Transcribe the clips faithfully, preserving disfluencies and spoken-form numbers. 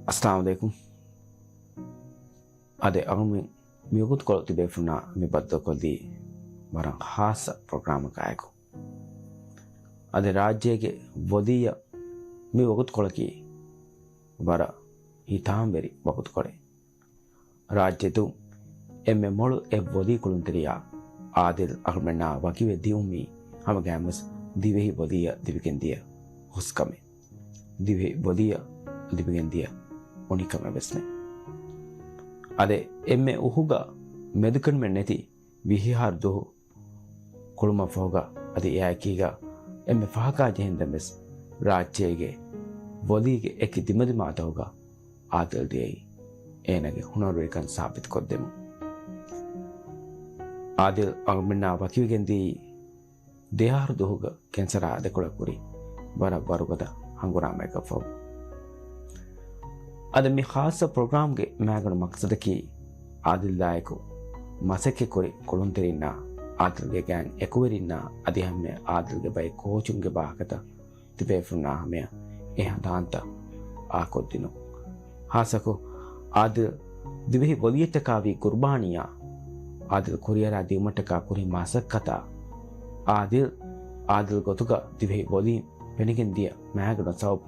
އައްސަލާމު ޢަލައިކުމް. އަދި އަޅުމެން މި ވަގުތުކޮޅު ތިބޭފުންނާ މި ބައްދަލުކޮށްލީ ވަރަށް ޚާއްޞަ ޕްރޮގްރާމަކާއެކު. އަދި ރާއްޖޭގެ ވޮލީއަށް މި ވަގުތުކޮޅަކީ ވަރަށް ހިތާމަވެރި ވަގުތުކޮޅެއް. ރާއްޖެ ދުށް އެންމެ މޮޅު އެއް ވޮލީ ކުޅުންތެރިޔާ އާދިލް އަހަރުމެންނާ ވަކިވެ ދިއުމީ ހަމަގައިމުވެސް ދިވެހި ވޮލީއަށް ލިބިގެންދިޔަ ހުސްކަމެއް. ދިވެހި ވޮލީއަށް ލިބިގެންދިޔަ އުނިކަމެއް ވެސްމެ. އަދި އެންމެ އުހުގަ މެދުކަންމެއް ނެތި ވިހި އަހަރު ދުވަހު ކުޅުމަށްފަހުގަ އަދި އެއާއެކީގަ އެންމެ ފަހަކާ ޖެހެންދެން ވެސް ރާއްޖޭގެ ވޮލީގެ އެކި ދިމަދިމާތަކުގަ އާދިލް ދިޔައީ އޭނަގެ ހުނަރުވެރިކަން ސާބިތުކޮށްދެމުން. އާދިލް އަޅުމެންނާ ވަކިވެގެންދިޔައީ ދެއަހަރު ދުވަހުގަ ކެންސަރާ އަދިކޮޅަށް ކުރި ވަރަށް ވަރުގަދަ ހަނގުރާމައެއްގަ ފަހު. އަދި މި ޚާއްޞަ ޕްރޮގްރާމްގެ މައިގަނޑު މަޤްޞަދަކީ އާދިލްއާއެކު މަސައްކަތްކުރި ކުޅުންތެރިންނާ، އާދިލްގެ ގާތް އެކުވެރިންނާ އަދި ހަމައެ އާދިލްގެ ބައެއް ކޯޗުންގެ ވާހަކަތައް ތިބޭފުންނާ ހަމަޔަށް އެ ހަނދާންތައް އާކޮށްދިނުން. ހާއްސަކޮށް، އާދިލް ދިވެހި ވޮލީއަށްޓަކާވީ ޤުރުބާނީއާ، އާދިލް ކުރިއަރާ ދިއުމަށްޓަކާ ކުރި މަސައްކަތާ، އާދިލް، އާދިލް ގޮތުގަ ދިވެހި ވޮލީން ފެނިގެން ދިޔަ މައިގަނޑު ސަބަބު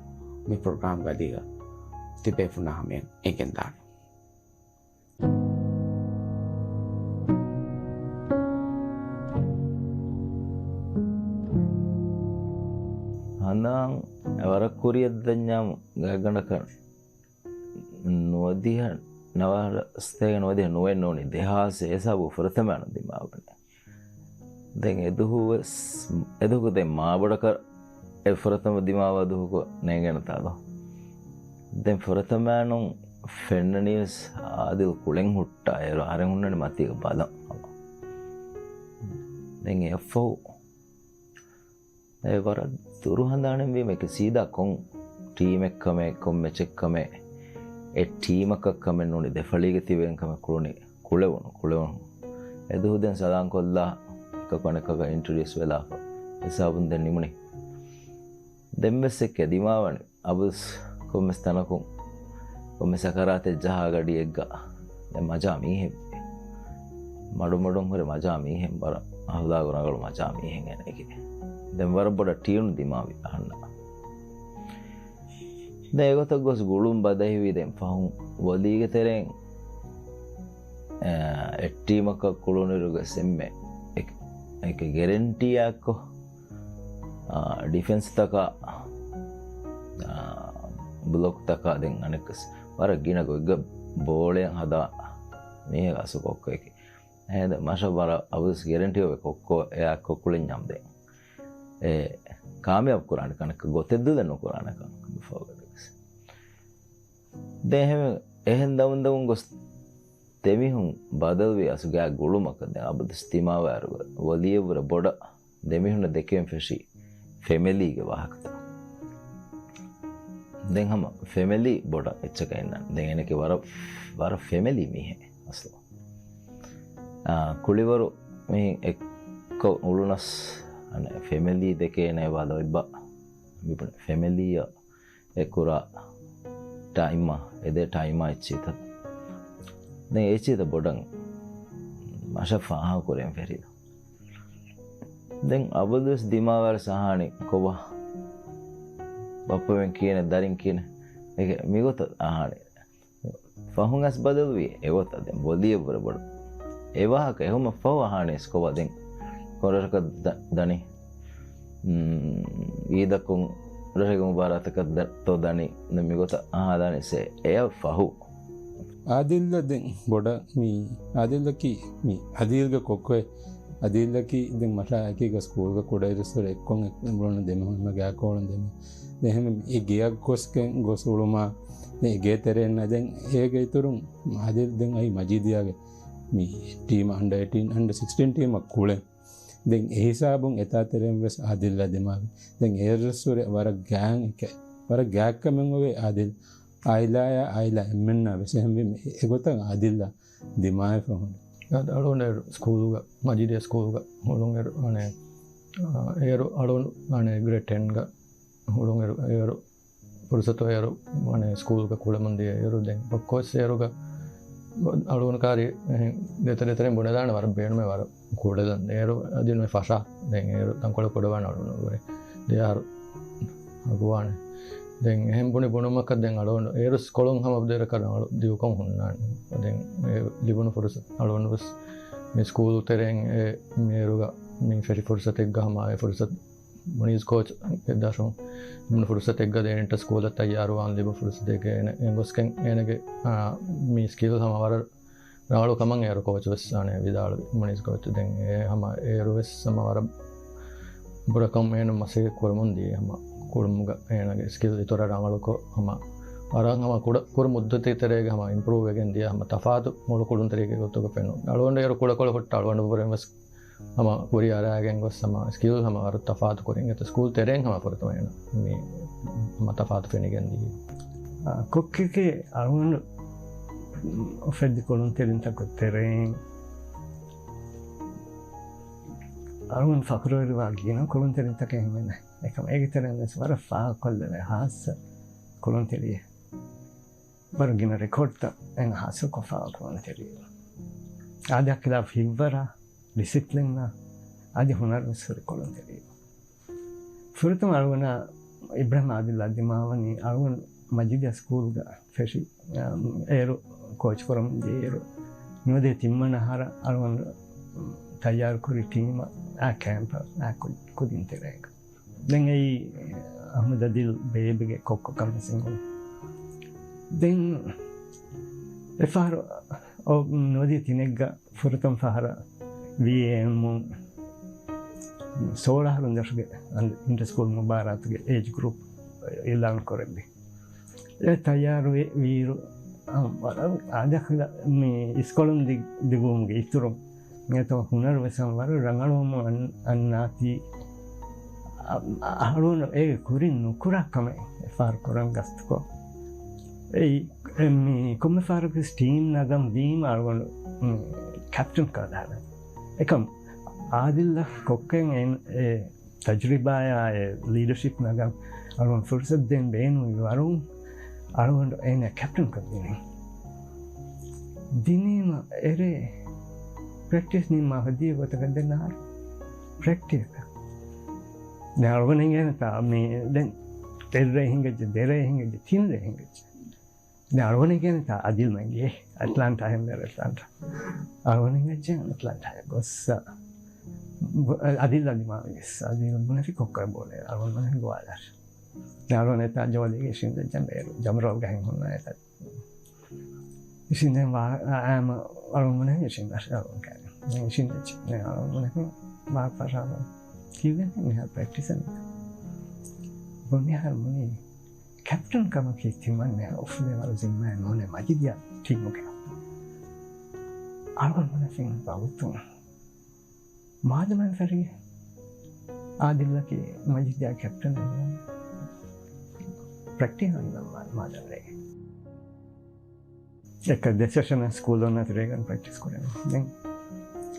މި ޕްރޮގްރާމްގަ އަދި ތިބޭފުންނާ ހަމަޔަށް އެނގެންދާނެ. ހަނދާން ވަރަށް ކުރިއަށް ދަންޏާ ގާތްގަނޑަކަށް ނުވަދިހަ ނަވާރަ ސަތޭކަ ނުވަދިހަ ނުވެ ނޫނީ ދެހާސް އެ ހިސާބު ފުރަތަމަ ދިމާވަނީ. ދެން އެދުހު ވެސް، އެދުހު ދެން މާބޮޑަކަށް އެ ފުރަތަމަ ދިމާވާ ދުހުގަ ނޭނގޭނެތާ ދޯ. ދެން ފުރަތަމައިނުން ފެންނަނީވެސް އާދިލް ކުޅެން ހުއްޓާ އޭރު އަހަރެން ހުންނަނީ މަތީގަ ބަލަން. ދެން އެއަށްފަހު އެ ވަރަށް ދުރު ހަނދާނެއް ވީމަ އެކި ސީދާ ކޮން ޓީމެއް ކަމެއް، ކޮން މެޗެއް ކަމެއް، އެ ޓީމަކަށް ކަމެއް ނޫނީ ދެ ފަޅީގަ ތިބެގެން ކަމެއް ކުޅުނީ. ކުޅެވުނު، ކުޅެވުނު. އެދުހު ދެން ސަލާން ކޮށްލާ، އެކަކު އަނެކަކަށް އިންޓްރޮޑިއުސް ވެލާފަ، ހިސާބުން ދެން ނިމުނީ. ދެން ވެސް އެކެ ދިމާވަނީ. އަބަދުސް ކޮންމެސް ތަނަކުން، ކޮންމެ ސަކަރާތެއް ޖަހާ ގަޑިއެއްގަ ދެން މަޖާ މީހެއް. މަޑުމަޑުން ހުރެ މަޖާ މީހެއް، ވަރަށް އަހުލާގު ރަނގަޅު މަޖާ މީހެއް އޭނައަކީ. ދެން ވަރަށް ބޮޑަށް ޓީމް ދިމާވި އަހަންނަށް. ދެން އެގޮތަށް ގޮސް ގުޅުން ބަދަހިވީ ދެން ފަހުން ވޮލީގެ ތެރެއިން، އެ، އެއްޓީމަކަށް ކުޅުނިރުގެ ސެއްމެ އެކ-، އެކެ ގެރެންޓީއާއެއްކޮށް، އާ، ޑިފެންސްތަކާ، އާ، ބްލޮކްތަކާ ދެން އަނެއްކަސް ވަރަށް ގިނަ ގޮތްގަ ބޯޅައަށް ހަދާ މީހެއް އަސްލު ކޮއްކޮއެކޭ. އެހެން މަށަށް ވަރަށް އަބަދުސް ގެރެންޓީ އޮވެ ކޮއްކޮ އެއާ ކޮއްކޮ ކުޅެންޏާމު ދެން. އެ ކާމިޔާބު ކުރާނެ ކަން ގޮތެއްދޫ ދެން ނުކުރާނެ ކަން މި ފޯގަޑިވެސް. ދެން އެހެން، އެހެން ދަމުން ދަމުން ގޮސް ދެމީހުން ބަދަލުވި އަސްލު ގާތް ގުޅުމަކަށް ދެން އަބަދުސް ދިމާވާއިރު ވޮލީއަށްވުރެ ބޮޑަށް ދެމީހުންނަށް ދެކެވެން ފެށީ ފެމިލީގެ ވާހަކަތައް. ދެން ހަމަ ފެމިލީ ބޮޑަށް އެއްޗަކަށް އިންނަން. ދެން އޭނަކީ ވަރަށް، ވަރަށް ފެމިލީ މީހެއް އަސްލު. އާ، ކުޅިވަރު މީހެއް އެއްކޮށް އުޅުނަސް، އަނެއް ފެމިލީ ދެކެ އޭނަ ބަލަ އޮތްބާ. މިބުނެ ފެމިލީއަށް އެ ކުރާ ޓައިމާ، އެދޭ ޓައިމާ އެއްޗިތަ. ދެން އެއްޗިތަ ބޮޑަށް މަށަށް ފާހަގަކުރެން ފެރިލަ. ދެން އަބަދުވެސް ދިމާވާރަސް އަހާނީ ކޮބާ؟ ބައްޕަމެން ކިޔޭނެ، ދަރިން ކިޔޭނެ. އޭގެ މިގޮތަށް އަހާނީ. ފަހުން އަސް ބަދަލުވީ އެގޮތަށް ދެން ބޮލިއެއްވުރެ ބޮޑު. އެ ވާހަކަ އެހުމަށް ފަހު އަހާނީސް ކޮބާ ދެން ކޮން ރަށަކަށް ދަ-، ދަނީ؟ މް، އީދަކުން ރަށެއްގެ މުބާރާތަކަށް ދަ-، ތޯ ދަނީ؟ ދެން މިގޮތަށް އަހާލާނީސް އެ-، އެއަށް ފަހު. އާދިލްއަށް ދެން ބޮޑަށް މި އާދިލްއަކީ މި އަދީލްގެ ކޮއްކޮއެއް. އަދީލްއަކީ ދެން މަށާ އެކީ ގޮސް ސްކޫލްގަ ކުޑައިރުއްސުރެ އެއްކޮށް އެ-، އުޅުނު ދެމީހުން ގާކޯޅުން ދެމީ. ދެން އެހެން އެ ގެއަށް ގޮސްގެން ގޮސް އުޅުމާ، ދެން އެ ގޭ ތެރެއިންނާ ދެން އޭގެ އިތުރުން އާދިލް ދެން އައީ މަޖީދިއާގެ މި ޓީމަށް އަންޑަ އެއިޓީން، އަންޑަ ސިކްސްޓީން ޓީމަށް ކުޅެން. ދެން އެ ހިސާބުން އެތާ ތެރެއިން ވެސް އާދިލްއާ ދިމާވި. ދެން އޭރުއްސުރެ ވަރަށް ގާތް އެކެ-، ވަރަށް ގާތްކަމެއް އޮވޭ އާދިލް. އާއިލާއާ އާއިލާ އެންމެންނާ ވެސް އެހެންވީމަ އެ-، އެގޮތަށް އާދިލްއާ ދިމާވެފަ ހުންނެ. އަދި އަޅުގަނޑު އޭރު ސްކޫލުގަ، މަޖީދިއާ ސްކޫލުގަ ހުޅުން އޭރު، އަނެ، އާ، އޭރު އަޅުގަނޑު، އަނެ، ގްރޭޑް ޓެންގަ ހުޅުން އޭރު، އޭރު ފުރުސަތު އޭރު ވަނީ ސްކޫލްގަ ކުޅެމުން ދިޔަ އޭރު ދެން އޮފްކޯސް އޭރުގަ އަޅުގަނޑު ކާރި އެހެން ދެތެރެ ދެތެރެން ބުނެދާނެ ވަރަށް ބޭނުމޭ ވަރަށް ކުޅެލަން. އޭރު އަދި ނުވެ ފަށާ. ދެން އޭރު ތަންކޮޅެއް ކުޑަވާނެ އަޅުގަނޑު ވުރެ ދެ އަހަރު އަގުވާނެ. ދެން އެހެން ބުނި ބުނުމަކަށް ދެން އަޅުގަނޑު އޭރު ކޮޅުން ހަމަ ދޭރަކަށް ރަނގަޅު ދިގުކަން ހުންނާނެ. ދެން އެ ލިބުނު ފުރުސަތު އަޅުގަނޑު ވެސް މި ސްކޫލު ތެރެއިން އެ މޭރުގަ މި ފެށި ފުރުސަތެއްގަ ހަމަ އެ ފުރުސަތު މުނީޒް ކޯޗް އެއްދާށު މުން ފުރުސަތެއްގަ ދޭންޓަ ސްކޫލަށް ތައްޔާރުވާން ލިބު ފުރުސަތެއްގަ އޭނަ އެނގޮސްގެން އޭނަގެ، އާ، މި ސްކިލް ހަމަ ވަރަށް ރަނގަޅު ކަމަށް އޭރު ކޯޗް ވެސް އަނެ ވިދާޅުވި މުނީޒް ކޯޗް. ދެން އޭ ހަމަ އޭރު ވެސް ހަމަ ވަރަށް ބުރަކަމް އޭނަ މަސައްކަތް ކުރަމުން ދިޔަ ހަމަ ކުޅުމުގަ އޭނަގެ ސްކިލް އިތުރަށް ރަނގަޅުކޮށް ހަމަ ވަރަށް ހަމަ ކުޑަ ކުރު މުއްދަތީ ތެރޭގަ ހަމަ އިމްޕްރޫވް ވެގެން ދިޔަ ހަމަ ތަފާތު މޮޅު ކުޅުންތެރިއެއްގެ ގޮތުގަ ފެނުން. އަޅުގަނޑު އޭރު ކުޑަކޮޅު ހުއްޓަ އަޅުގަނޑު ބުރެން ވެސް ހަމަ ކުރިއަރާގެން ގޮސް ހަމަ ސްކިލް ހަމަ ވަރަށް ތަފާތު ކުރިން އެތަ ސްކޫލް ތެރެއިން ހަމަ ފުރަތަމަ އޭނަ މި ހަމަ ތަފާތު ފެނިގެން ދިޔަ. އާ، ކޮއްކޮގެ އަޅުގަނޑު އުފެއްދި ކުޅުންތެރިންތަކު ތެރެއިން އަޅުގަނޑު ފަޚުރުވެރިވާ ގިނަ ކުޅުންތެރިންތަކެއް ހިމެނޭ. އެކަމަ އޭގެ ތެރެއިން ވެސް ވަރަށް ފާހަގަކޮށްލެވޭ ހާއްސަ ކުޅުންތެރިއެއް. ވަރަށް ގިނަ ރެކޯޑްތައް އޭނަ ހާސިލްކޮށްފައިވާ ކުޅުންތެރިއެއް. އާދައާ ޚިލާފް ހިތްވަރާ، ޑިސިޕްލިންއާ، އަދި ހުނަރުވެސް ހުރި ކުޅުންތެރިއެއް. ފުރަތަމަ އަޅުގަނޑާ އިބްރާހިމް އާދިލްއާ ދިމާވަނީ އަޅުގަނޑު މަޖިދިޔާ ސްކޫލްގަ ފެށި، އަ، އޭރު ކޯޗް ކުރަމުން ދިޔައިރު ނުވަދިހަ ތިންވަނަ އަހަރަށް އަޅުގަނޑު ތައްޔާރުކުރި ޓީމަށް އާ ކޭމްޕަށް އާ ކު-، ކުދިން ތެރޭގަ. ދެން އެއީ އަޙްމަދު އަދިލް ބޭބެގެ ކޮއްކޮ ކަމަށް ސިނގުން. ދެން އެފަހަރު އޮ-، ނުވަދިހަ ތިނެއްގަ ފުރަތަމަ ފަހަރަށް ވީއޭއެމުން ސޯޅަ އަހަރުން ދަށުގެ އަން-، އިންޓަ ސްކޫލް މުބާރާތުގެ އޭޖް ގްރޫޕް އިއްލާން ކުރެއްވި. އެ ތައްޔާރު ވި-، ވީއިރު، އަ، ވަރަށް އާދަކުލަ މި އިސްކޮޅުން ދި-، ދިގުވުމުގެ އިތުރުން މިއަތޮ ހުނަރު ވެސް ވަރަށް ރަނގަޅުވަމުން އަން-، އަންނާތީ، އަ-، އަ-، އަޅުގަނޑު އޭގެ ކުރިން ނުކުރާ ކަމެއް އެފަހަރު ކުރަން ގަސްތުކޮށް. އެއީ، އެ، މި ކޮންމެ ފަހަރަކު ވެސް ޓީމް ނަގަން ވީމަ އަޅުގަނޑު، މި، ކެޕްޓަން ކަނޑާލަން. އެކަމް އާދިލްއަށް ކޮއްކޮއިން އެ، އެ، ތަޖުރިބާއާ އެ ލީޑަޝިޕް ނަގަން އަޅުގަނޑު ފުރުސަތު ދޭން ބޭނުންވި ވަރުން އަޅުގަނޑު އޭނަ ކެޕްޓަންކޮށްދިނީ. ދިނީމަ އެރޭ ޕްރެކްޓިސް ނިންމާ ހަދިޔަ ގޮތަކަށް ދެން އަހަރު ޕްރެކްޓިސް. ދެން އަޅުގަނޑު އިނގޭނެތާ މި ދެން އެއްރޭ ހިނގައްޖެ، ދެރޭ ހިނގައްޖެ، ތިންރޭ ހިނގައްޖެ. ދެން އަޅުގަނޑު އިނގޭނެތާ އަދިލް މަންގޭ އެޓްލާންޓާ ހެންވޭރު އެޓްލާންޓާ. އަޅުގަނޑު އިނގައްޖެ އެޓްލާންޓާ ގޮއްސަ. އަދިލް އަދި މާވިޔަސް. އަދިލް ބުނެފި ކޮއްކޮއެ ބޯޅަ. އަޅުގަނޑު މަން ގޮވާލާށި. ދެން އަޅުގަނޑު އެތާ ޖޯލީގެ އިށީނދެއްޖެ ބޭރު. ޖަމްރޯލްގަ ހިން ހުންނަ އެތަ. އިށީނދެން ވާ-، އާ، އާމަ އަޅުގަނޑު އިށީނދާށި އަޅުގަނޑު ކައިރި. ދެން އިށީނދެއްޖެ. ދެން އަޅުގަނޑު ވާ ފަށާފަ. ކިއްވެން މިހާރު ޕްރެކްޓިސް އަން. ބުނިހާރު ބުނީ ކެޕްޓަން ކަމަކީ ތިމަންނަ އުފުލޭ ވަރު ޒިންމާއެއް ނޫނޭ މަޖިދިޔާ ޓީމުގެ. އަޅުގަނޑު ބުނެފިން ބަގުތު. މާދަމާ ފެށީ އާދިލްއަކީ މަޖިދިޔާ ކެޕްޓަނެއް ނޫން. ޕްރެކްޓިސް އަންނަ މާ-، މާދަމާ ރޭގެ. އެކަ ދެ ސެޝަން ސްކޫލް އޮންނަ ތެރޭގަން ޕްރެކްޓިސް ކުރެން. ދެން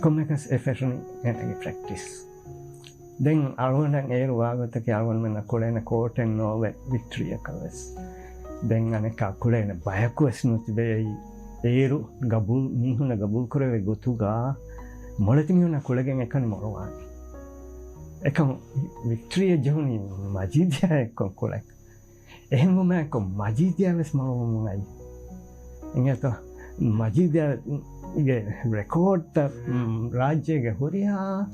ކޮންމެކަސް އެ ފެށުނީ އޭނަގެ ޕްރެކްޓިސް. ދެން އަޅުގަނޑަށް އޭރު ވާގޮތަކީ އަޅުގަނޑުމެންނަށް ކުޅޭނެ ކޯޓެއް ނޯވެ ވިކްޓްރީއަކަށް ވެސް. ދެން އަނެއްކާ ކުޅޭނެ ބަޔަކު ވެސް ނުތިބޭ. އެއީ އޭރު ގަބޫލް، މީހުންނަށް ގަބޫލް ކުރެވޭ ގޮތުގަ މޮޅެތި މީހުންނަށް ކުޅެގެން އެކަނި މޮޅުވާނެ. އެކަމު ވިކްޓްރީއަށް ޖެހުނީ މަޖީދިއާ އެއްކޮށް ކުޅެން. އެހެންވުމާއެކު މަޖީދިއާ ވެސް މޮޅުވަމުން އައީ. އިނގޭތޯ؟ މަޖީދިއާގެ ރެކޯޑްތައް، މް، ރާއްޖޭގެ ހުރިހާ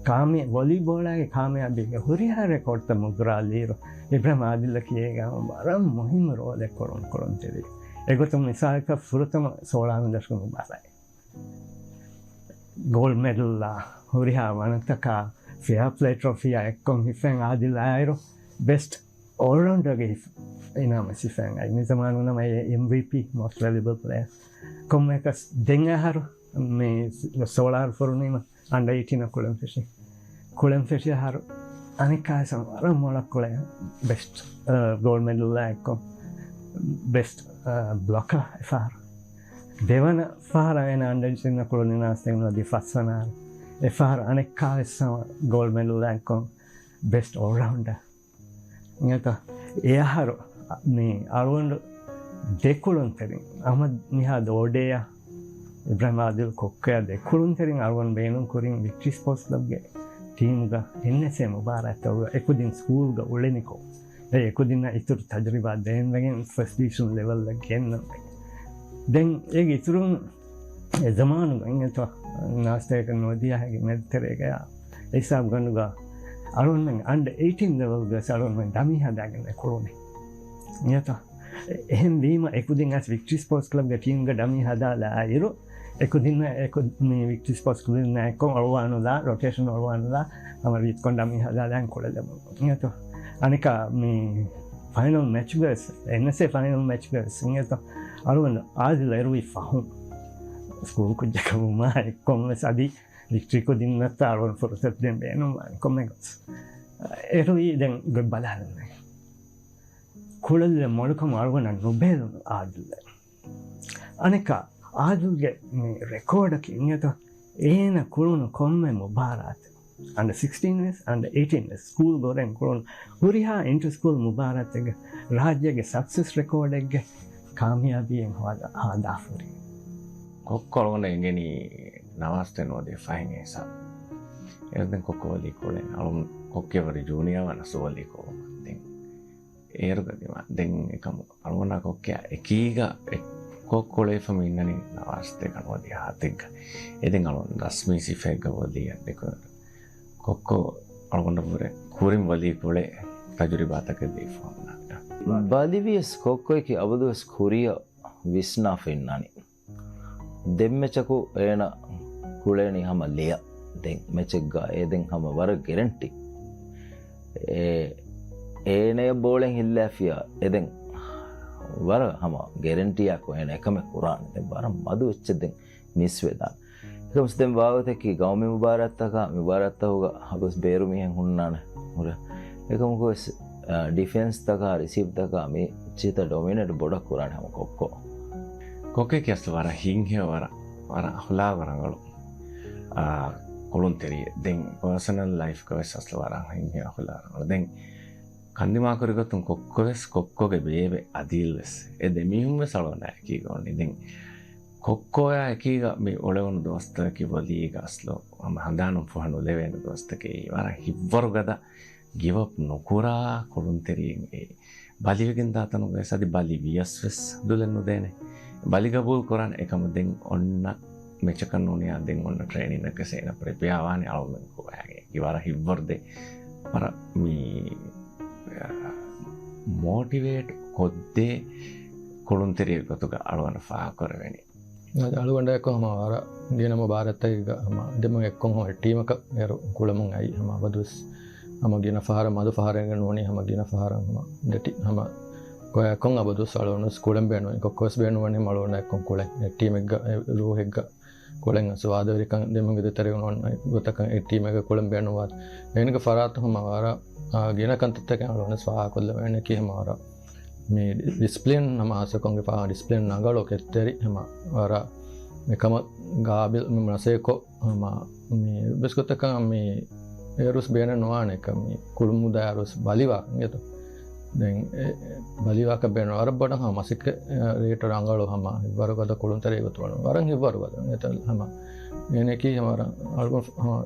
ކާމި-، ވޮލީބޯޅާގެ ކާމިޔާބީގެ ހުރިހާ ރެކޯޑްތައް މުދުރާލިއިރު، އިބްރާހިމް އާދިލްއަކީ އޭގަ ވަރަށް މުހިއްމު ރޯލެއް ކުރުން ކުރުންތެރި. އެގޮތުން މިސާލަކަށް ފުރަތަމަ ސޯޅަ ދަށުގެ މުބާރާތް ގޯލްޑް މެޑަލްއާ ހުރިހާ ވަނަތަކާ ފެއާޕްލޭ ޓްރޮފީއާ އެއްކޮށް ހިފެން އާދިލް އާއިރު ބެސްޓް އޯލްރައުންޑަރގެ ހިފް އިނާމެއް ހިފެން އައި. މި ޒަމާނުން ނަމަ އެ އެމްވީޕީ، މޯސްޓް ވެލިއުބަލް ޕްލޭޔަރ. ކޮންމެއަކަސް ދެން އަހަރު މި ސޯޅަ އަހަރު ފުރުނީމަ އަންޑަ އެއިޓީނަށް ކުޅެން ފެށި. ކުޅެން ފެށި އަހަރު އަނެއްކާވެސް ވަރަށް މޮޅަށް ކުޅެ ބެސްޓް، އަ، ގޯލްޑް މެޑަލްއާ އެއްކޮށް ބެސްޓް، އަ، ބްލޮކަރ އެފަހަރު. ދެވަނަ ފަހަރަށް އޭނަ އަންޑަ އެއިޓީނަށް ކުޅުނު އިނާސް ދެން އަދި ފަސްވަނަ އަހަރު. އެފަހަރު އަނެއްކާވެސް ހަމަ ގޯލްޑް މެޑަލްއާ އެއްކޮށް ބެސްޓް އޯލްރައުންޑަރ. އިނގޭތޯ؟ އެ އަހަރު މި އަޅުގަނޑު ދެ ކުޅުންތެރިން އަހްމަދު ނިހާދު އޯޑޭއާ އިބްރާހިމް އާދިލް ކޮއްކޮއާ ދެ ކުޅުންތެރިން އަޅުގަނޑު ބޭނުން ކުރިން ވިކްޓޯރިއާ ސްޕޯޓްސް ކްލަބްގެ ޓީމުގަ އެންއެސްއޭ މުބާރާތްތަކުގަ އެކުދިން ސްކޫލްގަ އުޅެނިކޮށް، އެ އެކުދިންނަށް އިތުރު ތަޖުރިބާ ދޭންވެގެން ފަސްޓް ޑިވިޝަން ލެވެލްއަށް ގެންނަން. ދެން އޭގެ އިތުރުން އެ ޒަމާނުގަ އިނގޭތޯ ނާސްތޭކަ ނޯދިޔާގެ މެދުތެރޭގަޔާ އެ ހިސާބުގަނޑުގަ އަޅުގަނޑުމެން އަންޑަ އެއިޓީން ލެވެލްގަ ވެސް އަޅުގަނޑުމެން ޑަމީ ހަދާގެން އެ ކުޅުނީ. އިނގޭތޯ؟ އެ-، އެހެން ވީމަ އެކުދިން އަސް ވިކްޓޯރިއާ ސްޕޯޓްސް ކްލަބްގެ ޓީމްގަ ޑަމީ ހަދާލާ އިރު، އެކުދިން އެކު-، މި ވިކްޓޯރިއާ ސްޕޯޓްސް ކްލަބް އެއްކޮށް އަޅުވާނުލާ، ރޮޓޭޝަން އަޅުވާނުލާ، ހަމަ ރީތިކޮށް ޑަމީ ހަދާލާ ކުޅެލެމުން. އިނގޭތޯ؟ އަނެކާ މި ފައިނަލް މެޗްގަވެސް، އެންއެސްއޭ ފައިނަލް މެޗްގަވެސް އިނގޭތޯ އަޅުގަނޑު އާދިލް އެރުވި ފަހުން ސްކޫލް ކުއްޖަކަށް ވުމާ އެއްކޮށް ވެސް އަދި ވިކްޓޯރިއާ ކުދިންނަށްތާ އަޅުގަނޑު ފުރުސަތު ދޭން ބޭނުންވާނެ ކޮންމެ ގޮސް އެރުވީ. ދެން ގޮތް ބަލާލަން. ކުޅެލި މޮޅުކަމު އަޅުގަނޑަށް ނުބޭލުނު އާދިލް. އަނެކާ އާދިލްގެ މި ރެކޯޑަކީ އިނގޭތޯ އޭނަ ކުޅުނު ކޮންމެ މުބާރާތެއް އަންޑަ ސިކްސްޓީން ވެސް، އަންޑަ އެއިޓީން ވެސް، ސްކޫލް ގޮރެން ކުޅުނު ހުރިހާ އިންޓަ ސްކޫލް މުބާރާތެއްގެ ރާއްޖޭގެ ސަކްސެސް ރެކޯޑެއްގެ ކާމިޔާބީއެއް ހޯދާ، ހާދާފަ ހުރި. ކޮއްކޮ އަޅުގަނޑަށް އެނގެނީ ނަވާސްތޭ ނުވަދިހަ ފަހެއް އެ ހިސާބު. އޭރު ދެން ކޮއްކޮ ވަލީ ކުޅެން އަޅުން ކޮއްކޮ ވަރި ޖޫނިއާ ވަނަސް ވަލީ ކުޅުމަށް ދެން. އޭރުގަ ދިމާ ދެން އެކަމު އަޅުގަނޑާ ކޮއްކޮ އެކީގަ އެއްކޮށް ކުޅެފަ މި އިންނަނީ ނަވާސްތޭކަ ނުވަދިހަ ހަތެއްގަ. އެ ދެން އަޅުން ރަސްމީ ސިފައެއްގަ ވަލީ އައްޑިކުރ ކޮއްކޮ އަޅުގަނޑަށްވުރެ ކުރިން ވަލީ ކުޅެ ތަޖުރިބާތަކެއް ދީފަ ހުންނާނެ. ބަލިވިޔަސް ކޮއްކޮއަކީ އަބަދުވެސް ކުރިއަށް ވިސްނާފަ އިންނާނީ. ދެން މެޗަކު އޭނަ ކުޅޭނީ ހަމަ ލެޔަށް. ދެން މެޗެއްގަ އެ ދެން ހަމަ ވަރަށް ގެރެންޓީ. އެ، އޭނަޔަށް ބޯޅެން ހިއްލާފިޔާ އެ ދެން ވަރަށް ހަމަ ގެރެންޓީއާކު އޭނަ އެކަމެއް ކުރާނެ. ދެން ވަރަށް މަދު އެއްޗެއް ދެން މިސްވެދާނެ. އެކަމަސް ދެން ވާގޮތަކީ ގައުމީ މުބާރާތްތަކާ، މިބާރާތްތަކުގަ އަބަދުވެސް ބޭރު މީހެއް ހުންނާނެ ހުރެ. އެކަމަކުވެސް، އާ، ޑިފެންސްތަކާ، ރިސީވްތަކާ މި އެއްޗިހިތައް ޑޮމިނޭޓް ބޮޑަށް ކުރާނެ ހަމަ ކޮއްކޮ. ކޮއްކޮއަކީ އަސްލު ވަރަށް ހިތްހެޔޮ ވަރަށް، ވަރަށް އަޚުލާގު ރަނގަޅު، އާ، ކުޅުންތެރިއެއް. ދެން ޕާސަނަލް ލައިފްގަވެސް އަސްލު ވަރަށް ހިތްހެޔޮ އަޚުލާގު ރަނގަޅު. ދެން ކަންދިމާކުރި ގޮތުން ކޮއްކޮވެސް ކޮއްކޮގެ ބޭބެ އަދީލްވެސް އެ ދެމީހުންވެސް އަޅުގަނޑާ އެކީގަ އޮންނި. ދެން ކޮއްކޮއާ އެކީގަ މި އުޅެވުނު ދުވަސްތަކަކީ ވަލީގަ އަސްލު ހަމަ ހަނދާނުން ފުހަ ނުލެވޭނެ ދުވަސްތަކެއް. ވަރަށް ހިތްވަރުގަދަ ގިވަޕް ނުކުރާ ކުޅުންތެރިއެއް އެ. ބަލިވެގެން ދާތަނުގަވެސް އަދި ބަލި ވިޔަސްވެސް ދުލެއް ނުދޭނެ. ބަލި ގަބޫލު ކުރާނެ. އެކަމު ދެން އޮންނަ މެޗަކަށް ނޫނިޔާ ދެން އޮންނަ ޓްރޭނިންއަކަށް އޭނަ ޕްރިޕެއާ ވާނެ އަޅުމެން ކުވާގެ. ވަރަށް ހިތްވަރު ދެ. ވަރަށް މި މޯޓިވޭޓް ކޮށްދޭ ކުޅުންތެރިއެއް ގޮތުގަ އަޅުގަނޑަށް ފާހަގަކުރެވެނީ. އަދި އަޅުގަނޑާއެކު ހަމަ ވަރަށް ގިނަ މުބާރާތްތަކެއްގަ ހަމަ ދެމުން އެއްކޮށް ހަމަ ޓީމަކަށް އޭރު ކުޅެމުން އައީ ހަމަ އަބަދުވެސް ހަމަ ގިނަ ފަހަރަށް މަދު ފަހަރެއް ނޫނީ ހަމަ ގިނަ ފަހަރަށް ހަމަ ދެ ޓީ-، ހަމަ ގޮޔަކޮށް އަބަދުވެސް އަޅުގަނޑު ކުޅެން ބޭނުން ކޮއްކޮވެސް ބޭނުންވަނީ ހަމަ އަޅުގަނޑާ އެއްކޮށް ކުޅެން އެ ޓީމެއްގަ އެ ރޫހެއްގަ ކުޅެން އަސް ވާދަވެރިކަން ދެމުގެ ދެތެރެ އޮންނަ ގޮތަކަށް އެ ޓީމެއްގަ ކުޅެން ބޭނުންވާ. އޭނަގެ ފަރާތު ހަމަ ވަރަށް، އާ، ގިނަ ކަންތައްތަކެއް އަޅުގަނޑަސް ފާހަގަކޮށްލެވޭނެކީ ހަމަ ވަރަށް މި ޑިސިޕްލިން ހަމަ ހާއްސަކޮށްގެ ފާހަގަ ޑިސިޕްލިން ނަގަޅު ކެތްތެރި ހަމަ ވަރަށް މިކަމަށް ގާބިލް މި މަސޭކޮށް ހަމަ މި ވެސް ގޮތަކަށް މި އޭރުސް ބޭނުން ނުވާނެ ކަމް މި ކުޅުމުދާ އޭރުސް ބަލިވާ އިނގޭތޯ. ދެން އެ، އެ، ބަލިވާކަށް ބޭނުން ވަރަށް ބޮޑަށް ހަމަ މަސައްކަތް، އެ، ރޭޓް ރަނގަޅު ހަމަ ހިތްވަރު ގަދަ ކުޅުންތެރި ގޮތު ވަނު ވަރަށް ހިތްވަރު ގަދަ އިނގޭތޯ ހަމަ އޭނަކީ ހަމަ ރަ-، އަޅުގަނޑު ހަމަ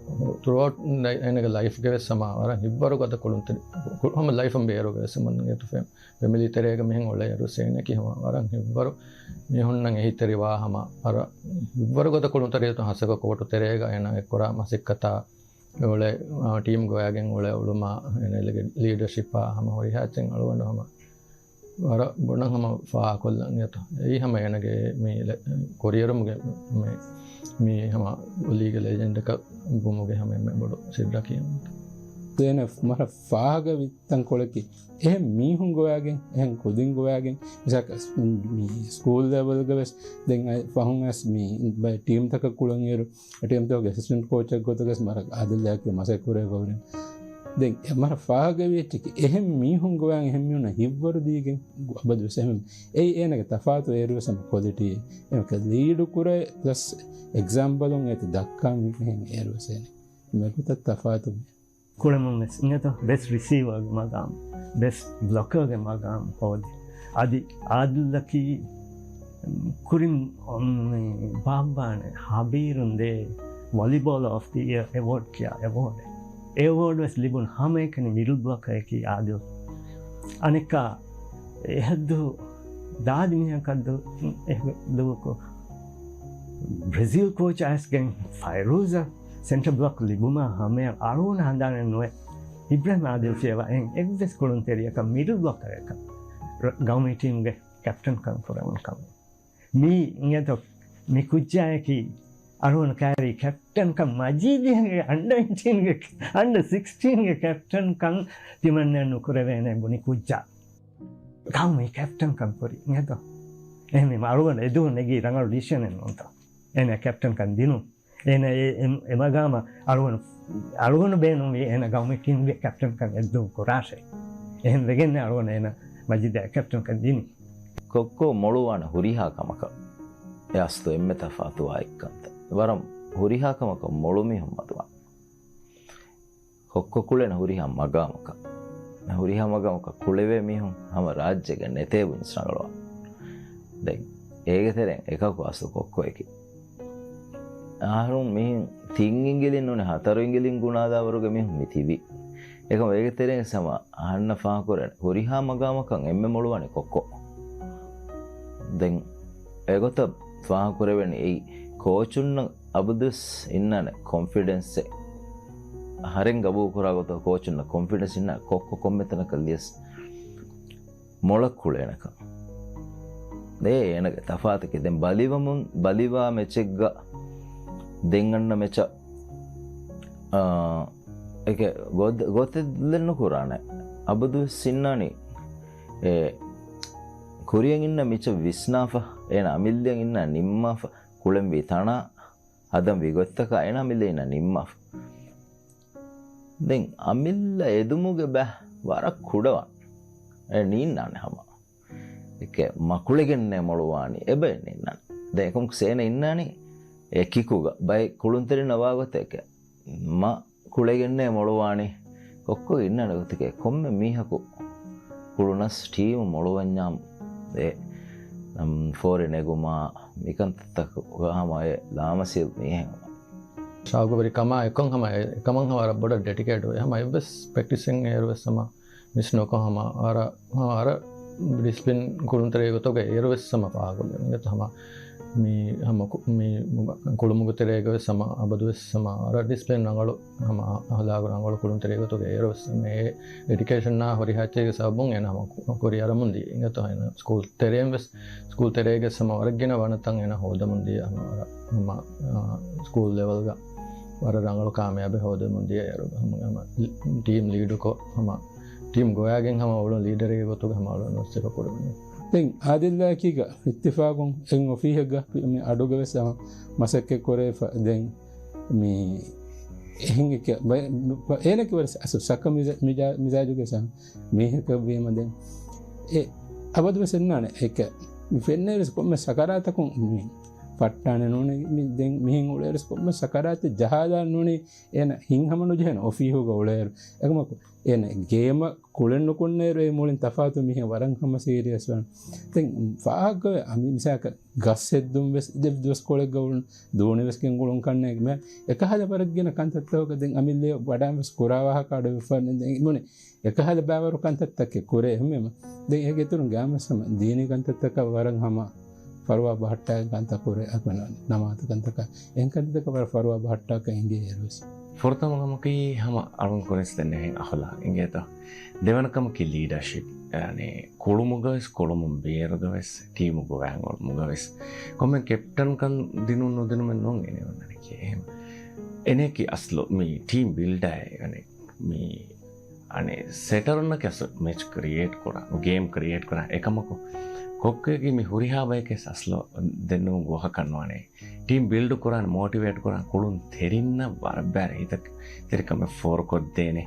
ތުރޫއައުޓް އޭނަގެ ލައިފްގެ ވެސް ހަމަ ވަރަށް ހިތްވަރު ގަދަ ކުޅުންތެރި ހަމަ ލައިފަށް ބޭރުގެ ވެސް ހަމަ އިނގޭތޯ ފެ-، ފެމިލީ ތެރޭގަ މިހެން އުޅޭ އޭރުސް އޭނަކީ ހަމަ ވަރަށް ހިތްވަރު މީހުންނަށް އެހީތެރިވާ ހަމަ ވަރަށް ހިތްވަރު ގަދަ ކުޅުންތެރި ހަސަކޮ ކޯޓު ތެރޭގަ އޭނަ އެ ކުރާ މަސައްކަތާ އެ އުޅޭ، އާ، ޓީމް ގޮވައިގެން އުޅޭ އުޅުމާ، އޭނަ ލީޑަޝިޕާ ހަމަ ހުރިހާ އެއްޗެއް އަޅުގަނޑު ހަމަ ވަރަށް ބޮޑަށް ހަމަ ފާހަގަކޮށްލަން އިނގޭތޯ. އެއީ ހަމަ އޭނަގެ މި ލެ-، ކެރިއަރުމުގެ މި، މި ހަމަ ވަލީގެ ލެޖެންޑަކަށް ވުމުގެ ހަމަ އެންމެ ބޮޑު ސިއްރަކީ. އޭނަ މަރަށް ފާހަގަވި ތަންކޮޅަކީ އެހެން މީހުން ގޮވާގެން، އެހެން ކުދިން ގޮވާގެން، މިސާލަކަށް މި ސްކޫލް ލެވެލްގަ ވެސް ދެން އައި ފަހުން އައިސް މި ބައެއް ޓީމްތަކަށް ކުޅަން އިރު، އެ ޓީމްތަކުގެ އެސިސްޓެންޓް ކޯޗެއް ގޮތުގަސް މަރަށް އާދިލްއާއެކު މަސައްކަތް ކުރެވިފަ ހުރި. ދެން އެ މަރަށް ފާހަގަވި އެއްޗަކީ އެހެން މީހުން ގޮވާ އެހެން މީހުންނަށް ހިތްވަރު ދީގެން އަބަދުވެސް އެހެން. އެއީ އޭނަގެ ތަފާތު އޭރުވެސް ހަމަ ކޮލިޓީ. އެ ލީޑު ކުރޭ ޕްލަސް އެގްޒާމްޕަލުން އޭތި ދައްކާ މީހެއް އޭރުވެސް އޭނަ. މެގޮތަށް ތަފާތު މީ. ކުޅެމުން ވެސް އިނގޭތޯ ބެސްޓް ރިސީވަރގެ މަގާމް. ބެސްޓް ބްލޮކަރގެ މަގާމް ހޯދި. އަދި އާދިލްއަކީ ކުރިން ބާއްވާނެ ހަބީރުން ދޭ ވޮލީބޯލަރ އޮފް ދަ އިޔަރ އެވޯޑް ކިޔާ އެވޯޑެއް. އެ އެވޯޑް ވެސް ލިބުނު ހަމައެކަނި މިޑްލް ބްލޮކަރަކީ އާދިލް. އަނެއްކާ އެހައްދު ދާދި މީހަކަށްދު ދުވަކު ބްރެޒިލް ކޯޗް އައިސްގެން ފައިރޫޒަށް ސެންޓަރ ބްލޮކް ލިބުމާ ހަމަޔަށް އަޅުގަނޑަށް ހަނދާނެއް ނުވޭ. އިބްރާހިމް އާދިލް ފިޔަވާ އެއް އެއްވެސް ކުޅުންތެރިޔަކަށް މިޑްލް ބްލޮކަރަކަށް ރ-، ގައުމީ ޓީމްގެ ކެޕްޓަންކަން ކުރެވުނު ކަމެއް. މީ އިނގޭތޯ މި ކުއްޖާއަކީ އަޅުގަނޑު ކައިރީ ކެޕްޓަންކަން މަޖީދީގެ އަންޑަ އެއިޓީންގެ، އަންޑަ ސިކްސްޓީންގެ ކެޕްޓަންކަން ތިމަންނައަށް ނުކުރެވޭނެ ބުނި ކުއްޖާ. ގައުމީ ކެޕްޓަންކަން ކުރި އިނގޭތޯ. އެހެންވީމަ އަޅުގަނޑު އެދުވަހު ނެގީ ރަނގަޅު ޑިސިޝަނެއް ނޫންތޯ. އޭނަ ކެޕްޓަންކަން ދިނުން. އޭނަ އެ، އެ، އެ މަގާމަށް އަޅުގަނޑު، އަޅުގަނޑު ބޭނުންވީ އޭނަ ގައުމީ ޓީމްގެ ކެޕްޓަންކަން އެއްދުވަހު ކުރާށޭ. އެހެން ވެގެންނޭ އަޅުގަނޑު އޭނަ މަޖީދަށް ކެޕްޓަންކަން ދިނީ. ކޮއްކޮ މޮޅުވާނެ ހުރިހާ ކަމަކަށް. އެ އަސްލު އެންމެ ތަފާތު އާއި ކަންތައް. ވަރަށް ހުރިހާ ކަމަކަށް މޮޅު މީހުން މަދުވާނެ. ކޮއްކޮ ކުޅެން ހުރިހާ މަގާމަކަށް. ހުރިހާ މަގާމަކަށް ކުޅެވޭ މީހުން ހަމަ ރާއްޖޭގަ ނެތޭ ބުނިސް ރަނގަޅުވާނެ. ދެން އޭގެ ތެރެއިން އެކަކު އަސްލު ކޮއްކޮއެކޭ. އަހަރުން މިހެން ތިން އިނގިލިން ނޫނީ ހަތަރު އިނގިލިން ގުނާދާވަރުގެ މީހުން މި ތިބީ. އެކަމަ އޭގެ ތެރެއިން ހަމަ އަހަންނަށް ފާހަގަކުރޭނެ ހުރިހާ މަގާމަކަށް އެންމެ މޮޅުވާނީ ކޮއްކޮ. ދެން އެގޮތަށް ފާހަގަކުރެވެނީ އެއީ ކޯޗުންނަށް އަބަދުވެސް އިންނާނެ ކޮންފިޑެންސެއް. އަހަރެން ގަބޫލުކުރާ ގޮތަށް ކޯޗުންނަށް ކޮންފިޑެންސް އިންނާނެ ކޮއްކޮ ކޮންމެ ތަނަކަށް ލިޔަސް މޮޅަށް ކުޅޭނެކަން. އޭ އޭނަގެ ތަފާތަކީ ދެން ބަލިވަމުން، ބަލިވާ މެޗެއްގަ ދެން އަންނަ މެޗަށް، އާ، އެކެ ގޮ-، ގޮތެއް ލެއް ނުކުރާނެ. އަބަދުވެސް އިންނާނީ އެ ކުރިޔަށް އިންނަ މިޗަށް ވިސްނާފަ، އޭނަ އަމިއްލައަށް އިންނާ ނިންމާފަ، ކުޅެންވީ ތަނާ، ހަދަންވީ ގޮތްތަކާ އޭނަ އަމިއްލައަށް އިންނާ ނިންމާފަ. ދެން އަމިއްލަ އެދުމުގެ ބައި ވަރަށް ކުޑަވާން. އެ ނީންނާނެ ހަމަ. އެކެ މަ ކުޅެގެންނޭ މޮޅުވާނީ. އެބައެއް ނީންނާނެ. ދެން އެކަމަކު ސޭނަ އިންނާނީ އެ ކިކުގަ. ބައެއް ކުޅުންތެރިންނަށް ވާގޮތަކަށް މަ ކުޅެގެންނޭ މޮޅުވާނީ. ކޮއްކޮ އިންނާނެ ގޮތަކަށް ކޮންމެ މީހަކު ކުޅުނަސް ޓީމު މޮޅުވަންޏާ އެ، އަމް، ފޯރި ނެގުމާ މިކަންތައްތަކުގަ ހަމަ އެ ލާމަސީލް މީހެއް ހަމަ. ޝައުގުވެރިކަމާ އެކަން ހަމަ އެ، އެކަމަށް ހަމަ ވަރަށް ބޮޑަށް ޑެޑިކޭޓް ވޭ. ހަމަ އެއްވެސް ޕްރެކްޓިސްއެއް އޭރުވެސް ހަމަ މިސް ނުކޮށް ހަމަ ވަރަށް، ހަމަ ވަރަށް ޑިސިޕްލިން ކުޅުންތެރި ގޮތުގަ އޭރުވެސް ހަމަ ފާހަގަކޮށްލެވުން އިނގޭތޯ ހަމަ މި ހަމަ ކު-، މި ކުޅުމުގެ ތެރޭގަ ވެސް ހަމަ އަބަދުވެސް ހަމަ ވަރަށް ޑިސިޕްލިން ރަނގަޅު ހަމަ އަހުލާގު ރަނގަޅު ކުޅުންތެރި ގޮތުގަ އޭރުވެސް ހަމަ އެ ޑެޑިކޭޝަންއާ ހުރިހާ އެއްޗެއްގެ ސަބަބުން އޭނަ ހަމަ ކު-، ކުރިއަރަމުން ދިޔަ އިނގޭތޯ އޭނަ ސްކޫލް ތެރެއިން ވެސް ސްކޫލް ތެރޭގެ ހަމަ ވަރަށް ގިނަ ވަނަތައް އޭނަ ހޯދަމުން ދިޔަ ހަމަ ވަރަށް ހަމަ، އާ، ސްކޫލް ލެވެލްގަ ވަރަށް ރަނގަޅު ކާމިޔާބެއް ހޯދަމުން ދިޔަ އޭރު ހަމަ، ހަމަ ޓީމް ލީޑުކޮށް ހަމަ ޓީމް ގޮވާގެން ހަމަ އުޅުނު ލީޑަރެއްގެ ގޮތުގަ ހަމަ އުޅުނު ސިފަ ކުރެވުނީ. ދެން އާދިލްއާއެކީގަ އިއްތިފާގުން އެއް އޮފީހެއްގަ މި އަޑުގަ ވެސް ހަމަ މަސައްކަތް ކުރެވިފަ ދެން މި އެހެން އެކެ ބަ-، ބަ-، އޭނަކީ ވަރަށް އަސް ސަކަ މިޒާ-، މިޒާ-، މިޒާޖުގެ ސަ-، މީހަކަށް ވީމަ ދެން އެ އަބަދު ވެސް އެންނާނެ އެކެ މި ފެންނައިރުސް ކޮންމެ ސަކަރާތަކުން މި ފައްޓާނެ ނޫނީ މި ދެން މިހެން އުޅޭއިރުސް ކޮންމެ ސަކަރާތެއް ޖަހާލާން ނޫނީ އޭނަ ހިތްހަމަ ނުޖެހޭނެ އޮފީހުގަ އުޅޭއިރު. އެކަމަކު އޭނަ ގޭމަށް ކުޅެން ނުކުންނައިރު އެ މުޅިން ތަފާތު މީހެއް ވަރަށް ހަމަ ސީރިއަސް ވާން. ދެން ފާހަގަވެ އަމި މިސާކަށް ގަސް ހެއްދުން ވެސް ދެ ދުވަސްކޮޅެއްގަ އުޅުން ދޫނި ވެސް ގެންގުޅުން ކަންނޭނގެ މެ އެކަހަލަ ވަރަށް ގިނަ ކަންތައްތަކުގަ ދެން އަމިއްލަ ވަޑާން ވެސް ކުރާ ވާހަކަ އަޑު ވެފަ ދެން މުނި އެކަހަލަ ބައިވަރު ކަންތައްތަކެއް ކުރޭ އެހެންވީމަ. ދެން އޭގެ އިތުރުން ގާމަސް ހަމަ ދީނީ ކަންތައްތަކަށް ވަރަށް ހަމަ ފަރުވާ ބަހައްޓާ ކަންތައް ކުރޭ އަކަނ ނަމާދު ކަންތަކަށް އެހެން ކަންތައްތަކަށް ވަރަށް ފަރުވާ ބަހައްޓާކަށް އިނގޭ އޭރުވެސް. ފުރަތަމަ ކަމަކީ ހަމަ އަޅުން ކުރިންސް ދެންނެވި އަޚުލާޤް އިނގޭތޯ. ދެވަނަ ކަމަކީ ލީޑަޝިޕް. އަނެ ކުޅުމުގަވެސް، ކުޅުމުން ބޭރުގަވެސް، ޓީމު ގޮވާންއުޅުމުގަވެސް. ކޮންމެ ކެޕްޓަންކަން ދިނުން ނުދިނުމެއް ނޫން އެނެ އޮންނަނެކޭ. އެހެން. އެނެކި އަސްލު މި ޓީމް ބިލްޑާއެއް އަނެ މި އަނެ ސެޓަރުންނަކަށް އަސްލު މެޗް ކްރިއޭޓް ކުރާ، ގޭމް ކްރިއޭޓް ކުރާ. އެކަމަކު ކޮއްކޮއެކީ މި ހުރިހާ ބަޔަކަށް އަސްލު ދެންނެވުން ގޮވަހަކަށް ނުވާނެ. ޓީމް ބިލްޑް ކުރާނެ، މޯޓިވޭޓް ކުރާނެ، ކުޅުންތެރިންނަށް ވަރަށް ބައި ހިތަކަށް ތެރިކަމެއް ފޯރުކޮށްދޭނެ،